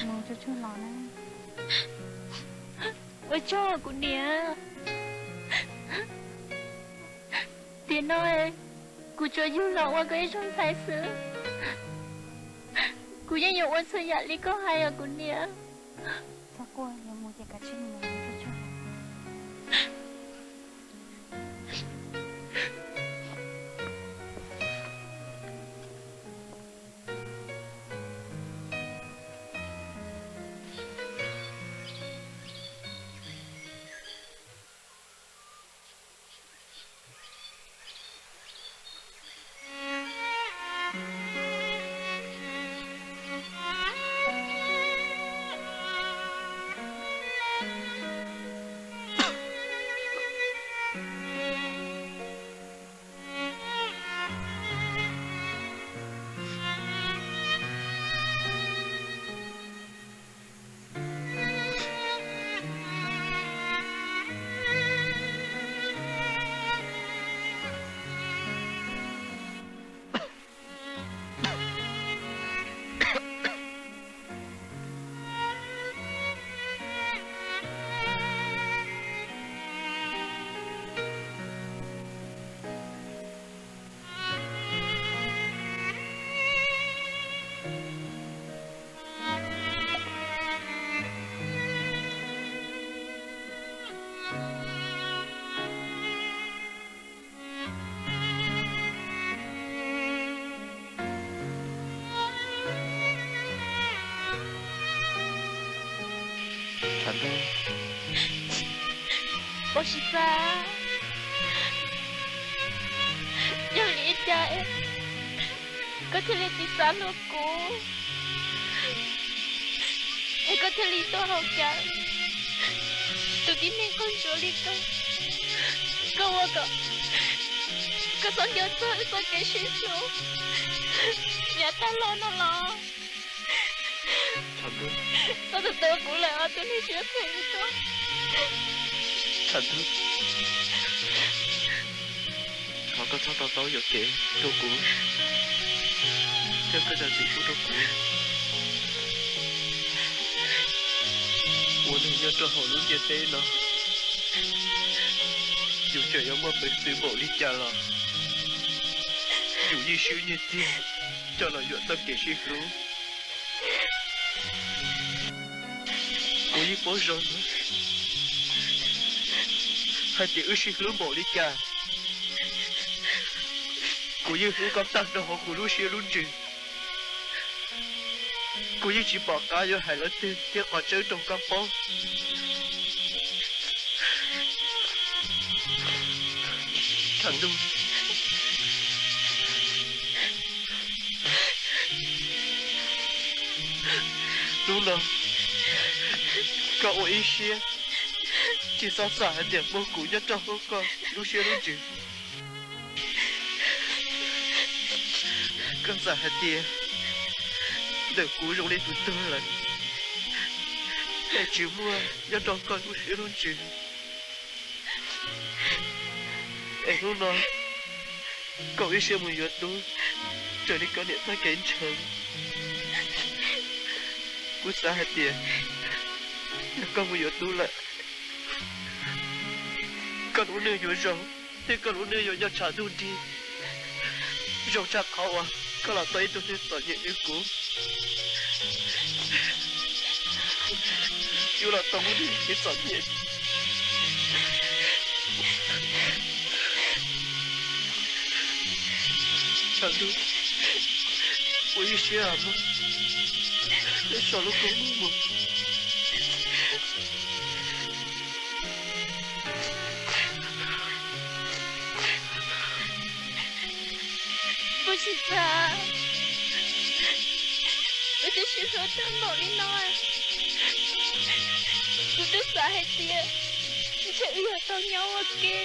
mus tsuag tsuag los na. Ua tsaug kuv niam. Tiam no kuv tsuas yug los ua koj ib zaug ntxhais xwb. Kuv yeej yuav ua txhua yam li koj hais os kuv niam. Txhob quaj, yuav mus ces kav tsij mus, mus tsuag tsuag. Pov Xim Fab, yog vim li cas koj thiaj li tsis xav hlub kuv, es koj thiaj li tuaj haus cawv tus tib neeg qaug ntsuav li koj? Koj ua kom koj txhob nco txog wb txoj kev sib hlub yav tag los no los? Txhob tus tua kuv lawm os tus neeg siab phem li koj. Thov koj txhob to taub yuam kev rau kuv, thiab koj zam txim pub rau kuv. Ua neeg nyob rau hauv lub ntiaj teb no, yus tseem yuav muaj peev xwm npaum li cas los yus yeej swb nyiaj txiag coj los yuam txoj kev sib hlub. Kuv yeej paub zoo hais tias wb sib hlub npaum li cas, kuv yeej hlub koj tag nrho hauv kuv lub siab lub ntsws. Kuv yeej tsis pom qab yuav hais lus twg thiab qhov tseeb rau koj paub. Tshav ntuj, hnub no koj ua ib siab tsis txhob xav hais tias muaj kuv nyob rau hauv koj lub siab lub ntsws. Koj xav hais tias ntawm kuv zoo li tus tuag lawm, es tsis muaj nyob rau koj lub siab lub ntsws. Es hnub no koj ua ib siab mus yuav tub raws li koj niam txoj kev ntshaw. Kuv xav hais tias yog koj mus yuav tub lawm, Koj lub neej yuav zoo, thiab koj lub neej yuav nyob tshav ntuj nrig, zoo tshaj qhov uas koj los tau ib tug neeg txom nyem li kuv. Yuav los tau lub neej txom nyem. Tshav ntuj, ua ib siab mog, so lub koob mog. Puas tsis xav, kuv twb sib hlub tag npaum li no, kuv twb xav hais tias ntshe wb yuav tau nyob ua ke.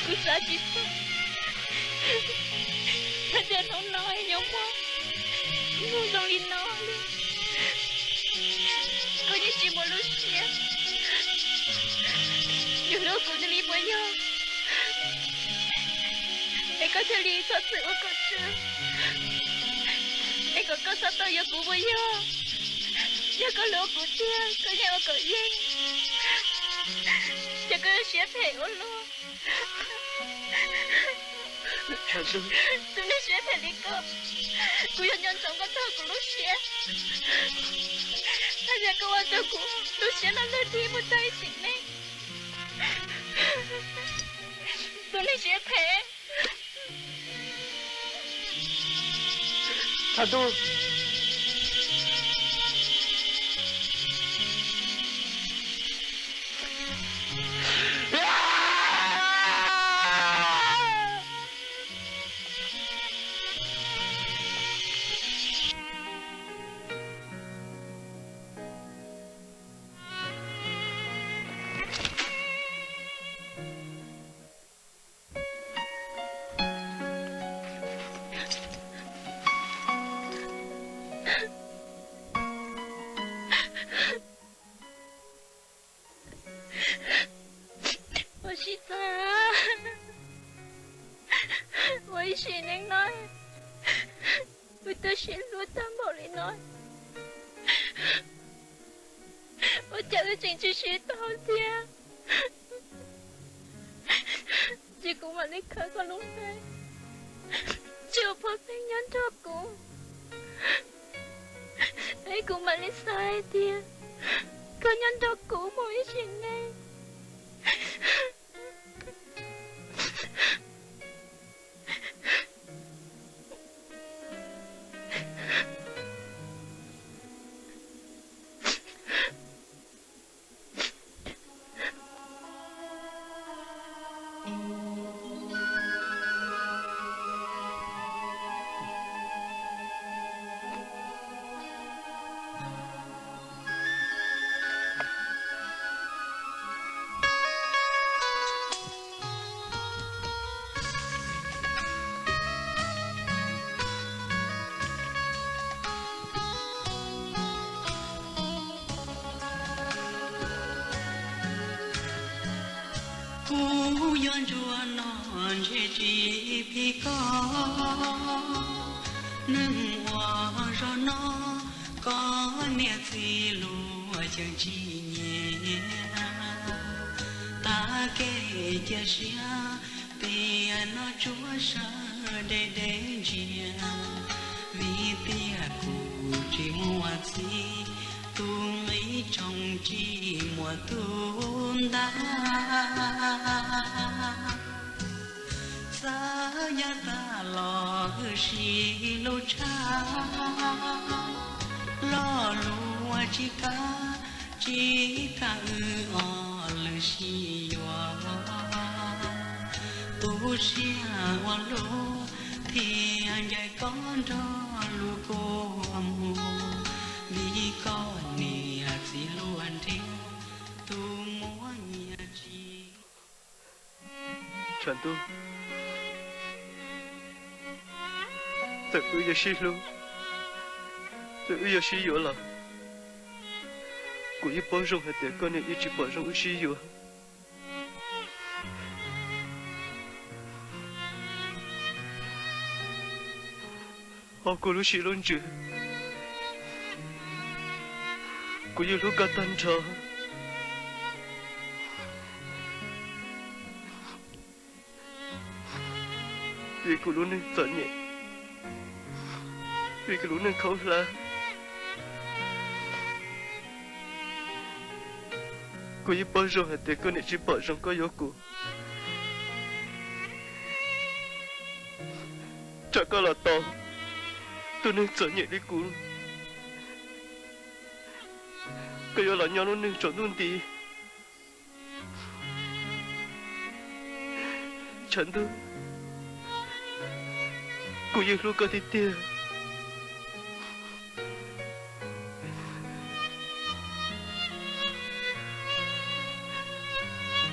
Kuv xav tsis txog hais tias hnub no yuav muaj hnub zoo li no li. Koj yeej tsis muaj lub siab yuav hlub kuv li puas yog? Es koj thiaj li txhob txwm ua kom tsw, es kom koj txhob tau yuav kuv puas yog? Yog koj hlub kuv tiag koj yeej ua kom yeej, ces koj siab phem ua luaj. Tus neeg siab phem li koj, kuv yuav nco ntsoov koj txog kuv lub siab. Hais tias koj ua rau kuv lub siab no lwj dig mus tag ib txhis neej. Tus neeg siab phem. Tshav ntuj. Ua tsis tau, ua ib sim neej no, wb twb sib hlub tag npaum li no, ua cas wb tseem tsis sib tau thiab? Ces kuv mam li khawb koj lub npe, tsis ua phob pheej nyob nrog kuv, es kuv mam li xav hais tias koj nyob nrog kuv mus ib sim neej. Kuv yog ntsuag no ntshe tsis phim koj, neeg ua zog no koj niam txiv luag yeej tsis nyiam. Tag kev cia siab tias no tsuas sawv deb deb ntsia, vim tias kuv tsis muaj txiv, tus nqi tsoom tsis muaj tus ntag. Txawm yog tag los wb sib hlub tshaj, lo lus tsis kam, tsis kam wb ob leeg sib yuav. Tu siab ua luaj thiaj ncaim koj nrog luag kua muag, vim koj niam txiv luag nrhiav tus muaj nyiaj tsis. Tshav ntuj, txawm wb yuav sib hlub, txawm wb yuav sib yuav los, kuv yeej paub zoo hais tias koj niam yeej tsis pom zoo wb sib yuav. Hauv kuv lub siab lub ntsws, kuv yeej hlub koj tag nrho. Vim kuv lub neej txom nyem, vim kuv lub neej khaub hlab, kuv yeej paub zoo hais tias koj niam tsis pom zoo koj yuav kuv. Tsam koj los tau tus neeg txom nyem li kuv, koj yuav los nyob lub neej tsaus ntuj nti. Tshav ntuj, kuv yeej hlub koj tiag tiag.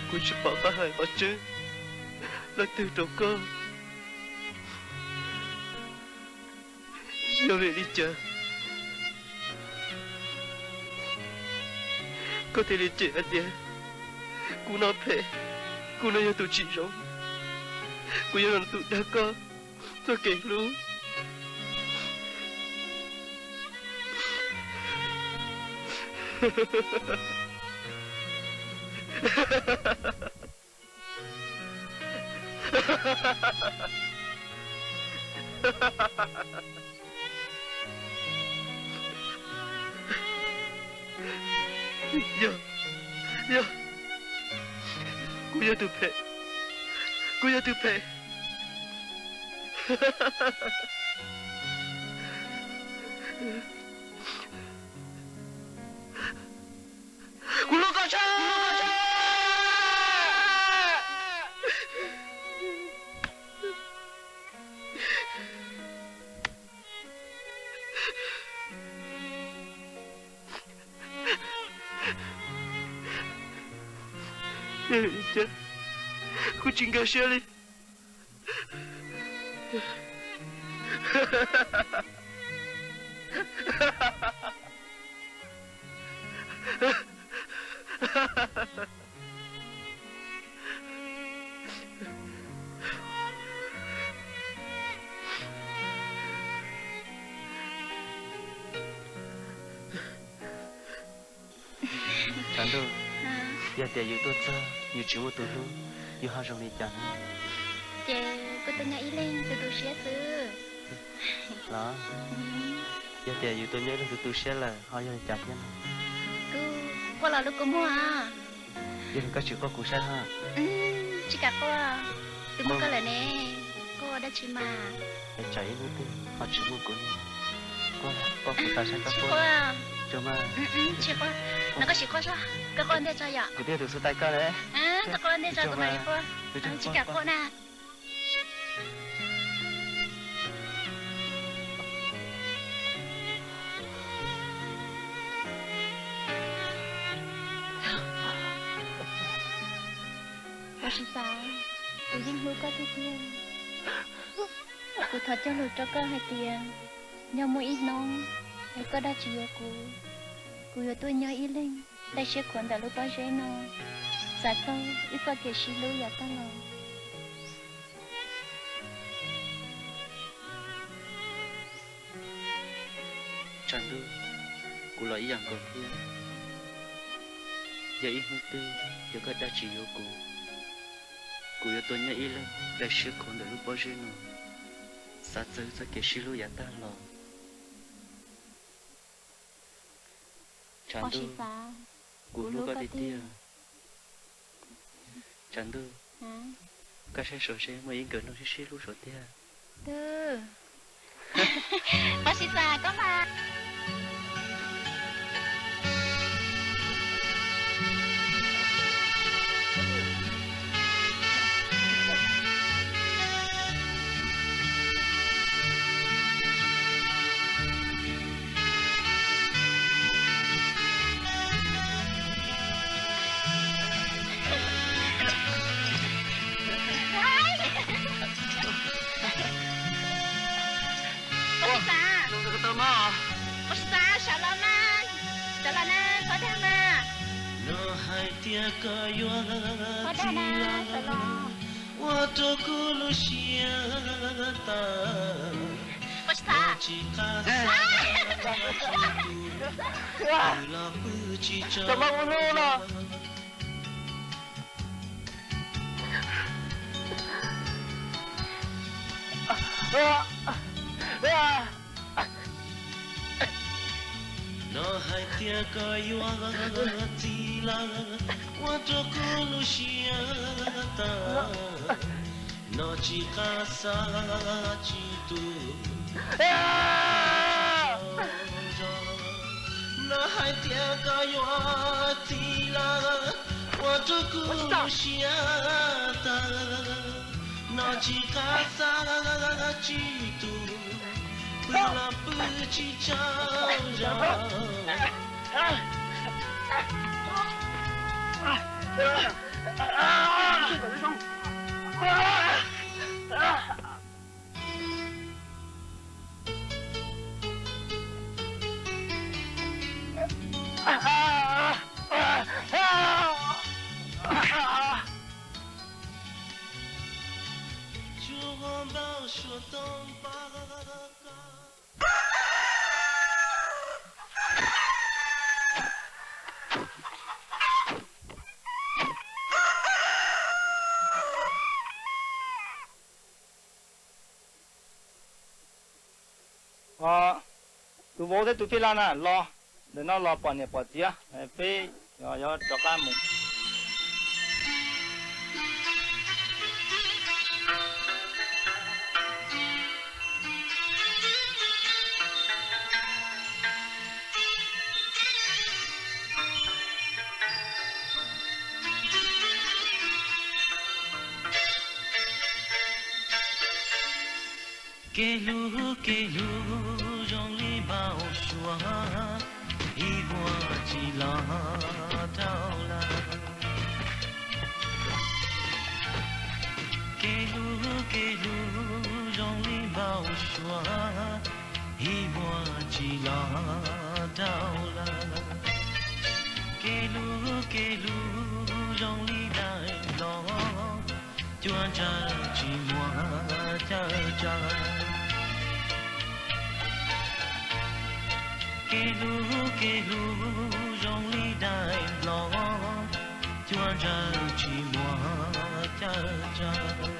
Kuv tsis pom qab hais qhov tseeb leej twg rau koj. Yog vim li cas koj thiaj li cem hais tias kuv no phem, kuv no yog tus tsis zoo, kuv yog tus dag koj txoj kev hlub? Yog, yog, kuv yog tus phem, kuv yog tus phem. Kuv hlub koj tshaj. Kuv tsis nkag siab li. Tshav ntuj, yog tias yus tuaj txog yus tsis muaj tus hlub, yus ho zoo li cas ne? Ces kuv tus nyob ib leeg tu tu siab xwb. Los, yog tias yus tus nyob ib leeg tu tu siab lawm ho yog li cas thiab no? Kuv quaj los lub kua muag. Yog li koj tsis quaj kuv saib ho. Tsis kam quaj, tus muaj koj lawm ne, quaj ua dab tsi mas. Es tsam ib hnub twg ho tsis muaj kuv ne, quaj, quaj kuv tau saib koj quaj. Tsis quaj, no koj sim quaj saib, koj quaj ntej tso yom. Kuv twb yog tus xub tais koj ne. Koj quaj ntej tso kuv mam li quaj. Tsis kam quaj na. Pov Tsis Xav, kuv yeej hlub koj tiag tiag. Kuv thov cog lus rau koj hais tias yog muaj ib hnub es koj dag tsis yuav kuv, kuv yuav tuaj nyob ib leeg dai siab khuav ntawm lub pob zeb no, xav txog wb txoj kev sib hlub yav tag los. Tshav ntuj, kuv los ib yam nkaus thiab. Yog ib hnub twg yog koj dag tsis yuav kuv, kuv yuav tuaj nyob ib leeg dai siab khuav ntawm lub pob zeb no, xav txog wb txoj kev sib hlub yav tag los. Tshav ntuj, kuv hlub koj tiag tiag. Tshav ntuj, koj saib saum seb muaj ib nkawm nroog sib sib hlub saum tiag. Pov Tsis Xav, koj mas. Pov Tsis Xav, Pov Tsis Xav, sawv los mas, sawv los na, koj dag mas. Los hais tias koj yuav txiv ua rau kuv lub siab tawg, Pov Tsis Xav, tsis qab los pw tsis tso. No hais tias koj yuav txiv lawm, ua rau kuv lub siab tawg, no tsis qab xav tsis tu. No hais tias koj yuav txiv lawm, ua rau kuv lub siab tawg, no tsis qab xav tsis tu, pw los pw tsis tsaug zog. Tus vauv thiab tus phij laj na los, ntawm no los pom niam pom txiv, peb yuav rov qab mus. Kev hlub kev hlub zoo li npau suav, ib vuag tsis los dhau lawm. Kev hlub kev hlub zoo li npau suav, ib vuag tsis los dhau lawm. Kev hlub kev hlub zoo li daim nplob, cuab ntsawg tsis muaj chaw tsaws. Kev hlub kev hlub zoo li daim nplob, cuab ntsawg tsis muaj chaw tsaws.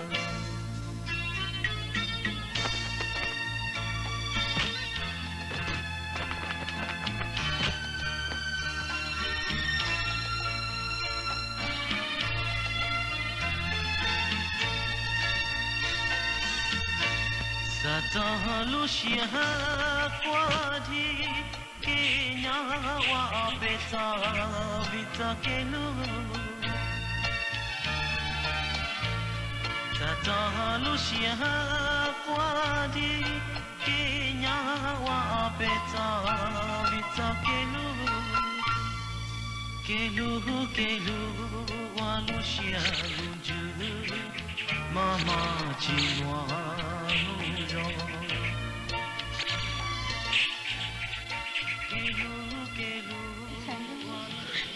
Xav txog lub siab quaj dhi, kev nyob ua ob peb txoj vim txoj kev hlub. Xav txog lub siab quaj dhi, kev nyob ua ob peb txoj vim txoj kev hlub. Kev hlub kev hlub ua lub siab lub ntsws, mos mos tsis muaj hnub zoo. Kev hlub kev hlub ua lub siab.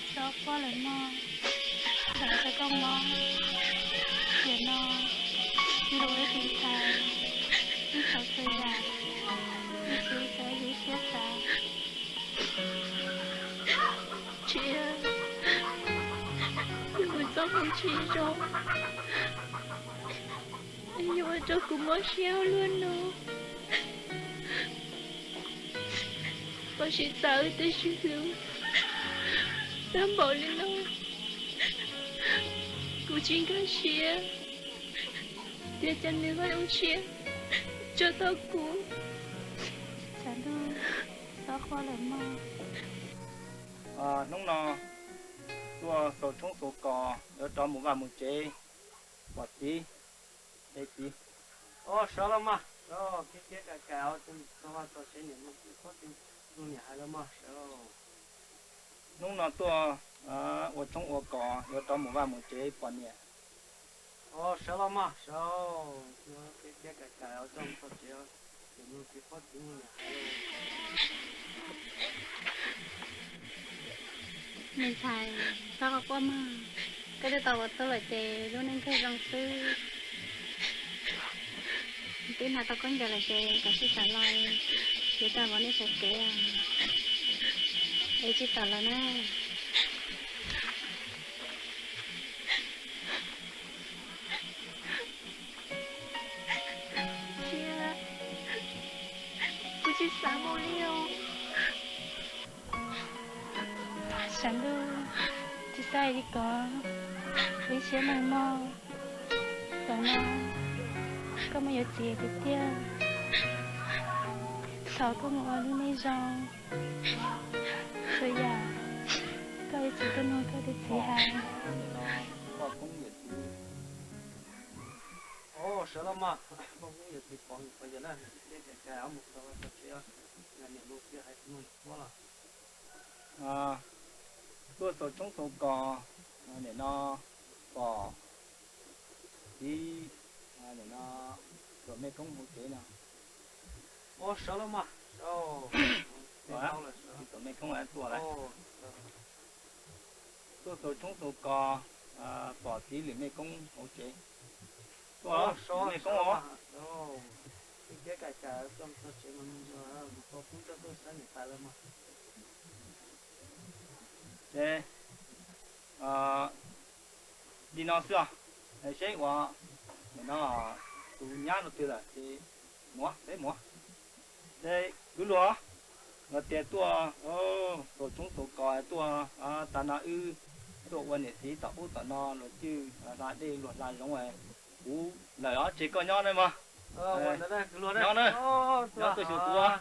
Txhob quaj lawm mog, ntshai tau koj mob. Tiam no ib lub wb tiv thaiv, ib txhua txhua yam, ib txhua txhua yam ib siab xav. Tsis, kuv txoj hmoo tsis zoo, yuav ua rau kuv mob siab ua luaj no. Koj sib txawv wb tej sib hlub tag npaum li no, kuv tsis nkag siab tias cas nws ho zoo siab tso tau kuv. Txhob quaj lawm mog. Hnub no tuaj xaus tshoob xaus kos yuav rov mus vaj mus tsev, pom txiv, es txiv. Sawv los mas, sawv, thiab thiab kais kais txog vaj txog tsev, niam lug txiv phob tw lug niam hais los mas, sawv. Hnub no tuaj ua tshoob ua kos yuav rov mus vaj mus tsev pom niam. Sawv los mas, sawv, thiab thiab kais kais txog tsev, niam lug txiv phob tw lug niam hais los. Me ntxhais, txhob quaj quaj mog, koj twb tau ua tub lawm ces lub neej kawg zoo xwb. Twb hnav tau khaub ncaws lawm ces kom sib tawm los yuav coj mus nej sawv kev, es tsis tawm los na. Koj hais li ko, kuv ib siab neeg mog. Tam no koj muaj yuav txiv tiag tiag, thaum koj mus ua lub neej zoo, txhua yam koj yuav tsum tuaj nug koj tus txiv hais. Sawv los mas, poj koob yawm txiv pom yus pom yawm na, mus txog tsev, niam lus kiag hais tus no yus tuaj los. Tuaj xaus tshoob xaus kos, nim no pom txiv, nim no tuam mej koob hauv tsev no. Sawv los mas, tuam mej koob tuaj lawm. Tuaj xaus tshoob xaus kos, pom txiv lwm mej koob hauv tsev. Tuaj, mej koob os. Ces li no xwb os, seb uas nim no tus nyab rau twg lawm ces muav, peb muav. Ces kwv luag, luag tias tuaj xaus tshoob xaus kos tuaj, tas no wb tuaj ua niam txiv tom ub tom no luag cwj hla dej luag hla zoov, kuv lawm os, ces koj nyob na mog. Nyob na, nyob tuaj xyuas kuv.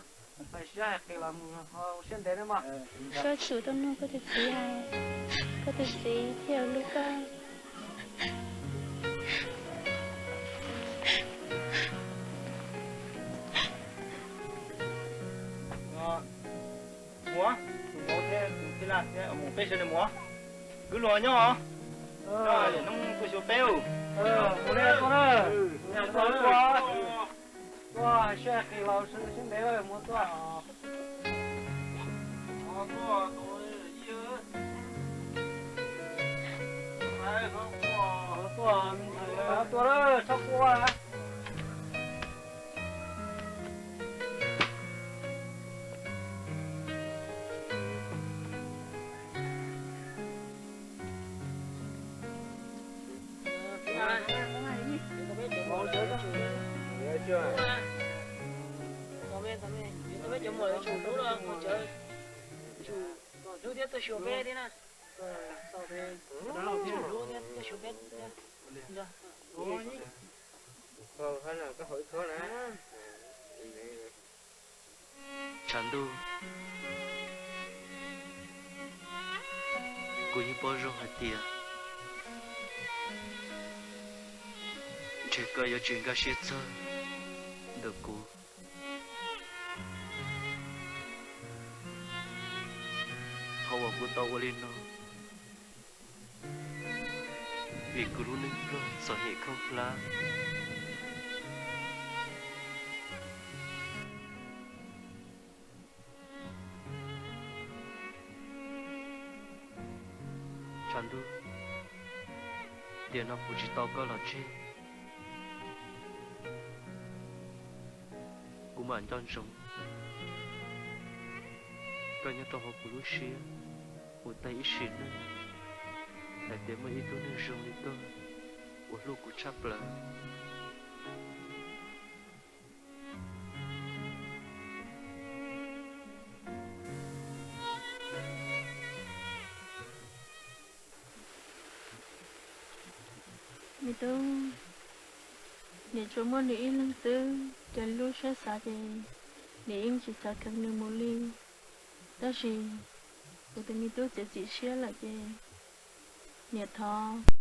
Soj tsum tau nug koj tus txiv hais, koj tus txiv thiaj hlub koj. Muav, tus vauv thiab tus tij laj thiab mus peb sawv daws muav. Kwv luag nyob os. Hnub tuaj xyuas peb. Tuaj, sib qis los sib ntev muav tuaj. Tuaj, txhob quaj. Ntub thiab tuaj xyuas peb thiab na. Ntub thiab tuaj xyuas peb thiab. Tshav ntuj, kuv yeej paub zoo hais tias ntshe koj yuav tsis nkag siab txog ntawm kuv. Qhov uas kuv tau ua li no vim kuv lub neej ploj txom nyem khaub hlab. Tshav ntuj, tiam no kuv tsis tau koj los tseg, kuv mam nco ntsoov koj nyob rau hauv kuv lub siab ua tag ib sim neej, hais tias muaj ib tug neeg zoo li koj uas hlub kuv tshaj plaws. Me tub, niam tsuas muaj nws ib leeg xwb, ces lub siab xav ces niam yeej tsis xav kheev nws mus li. Tab sis kuv tus me tub txiav txim siab lawm ces niam thov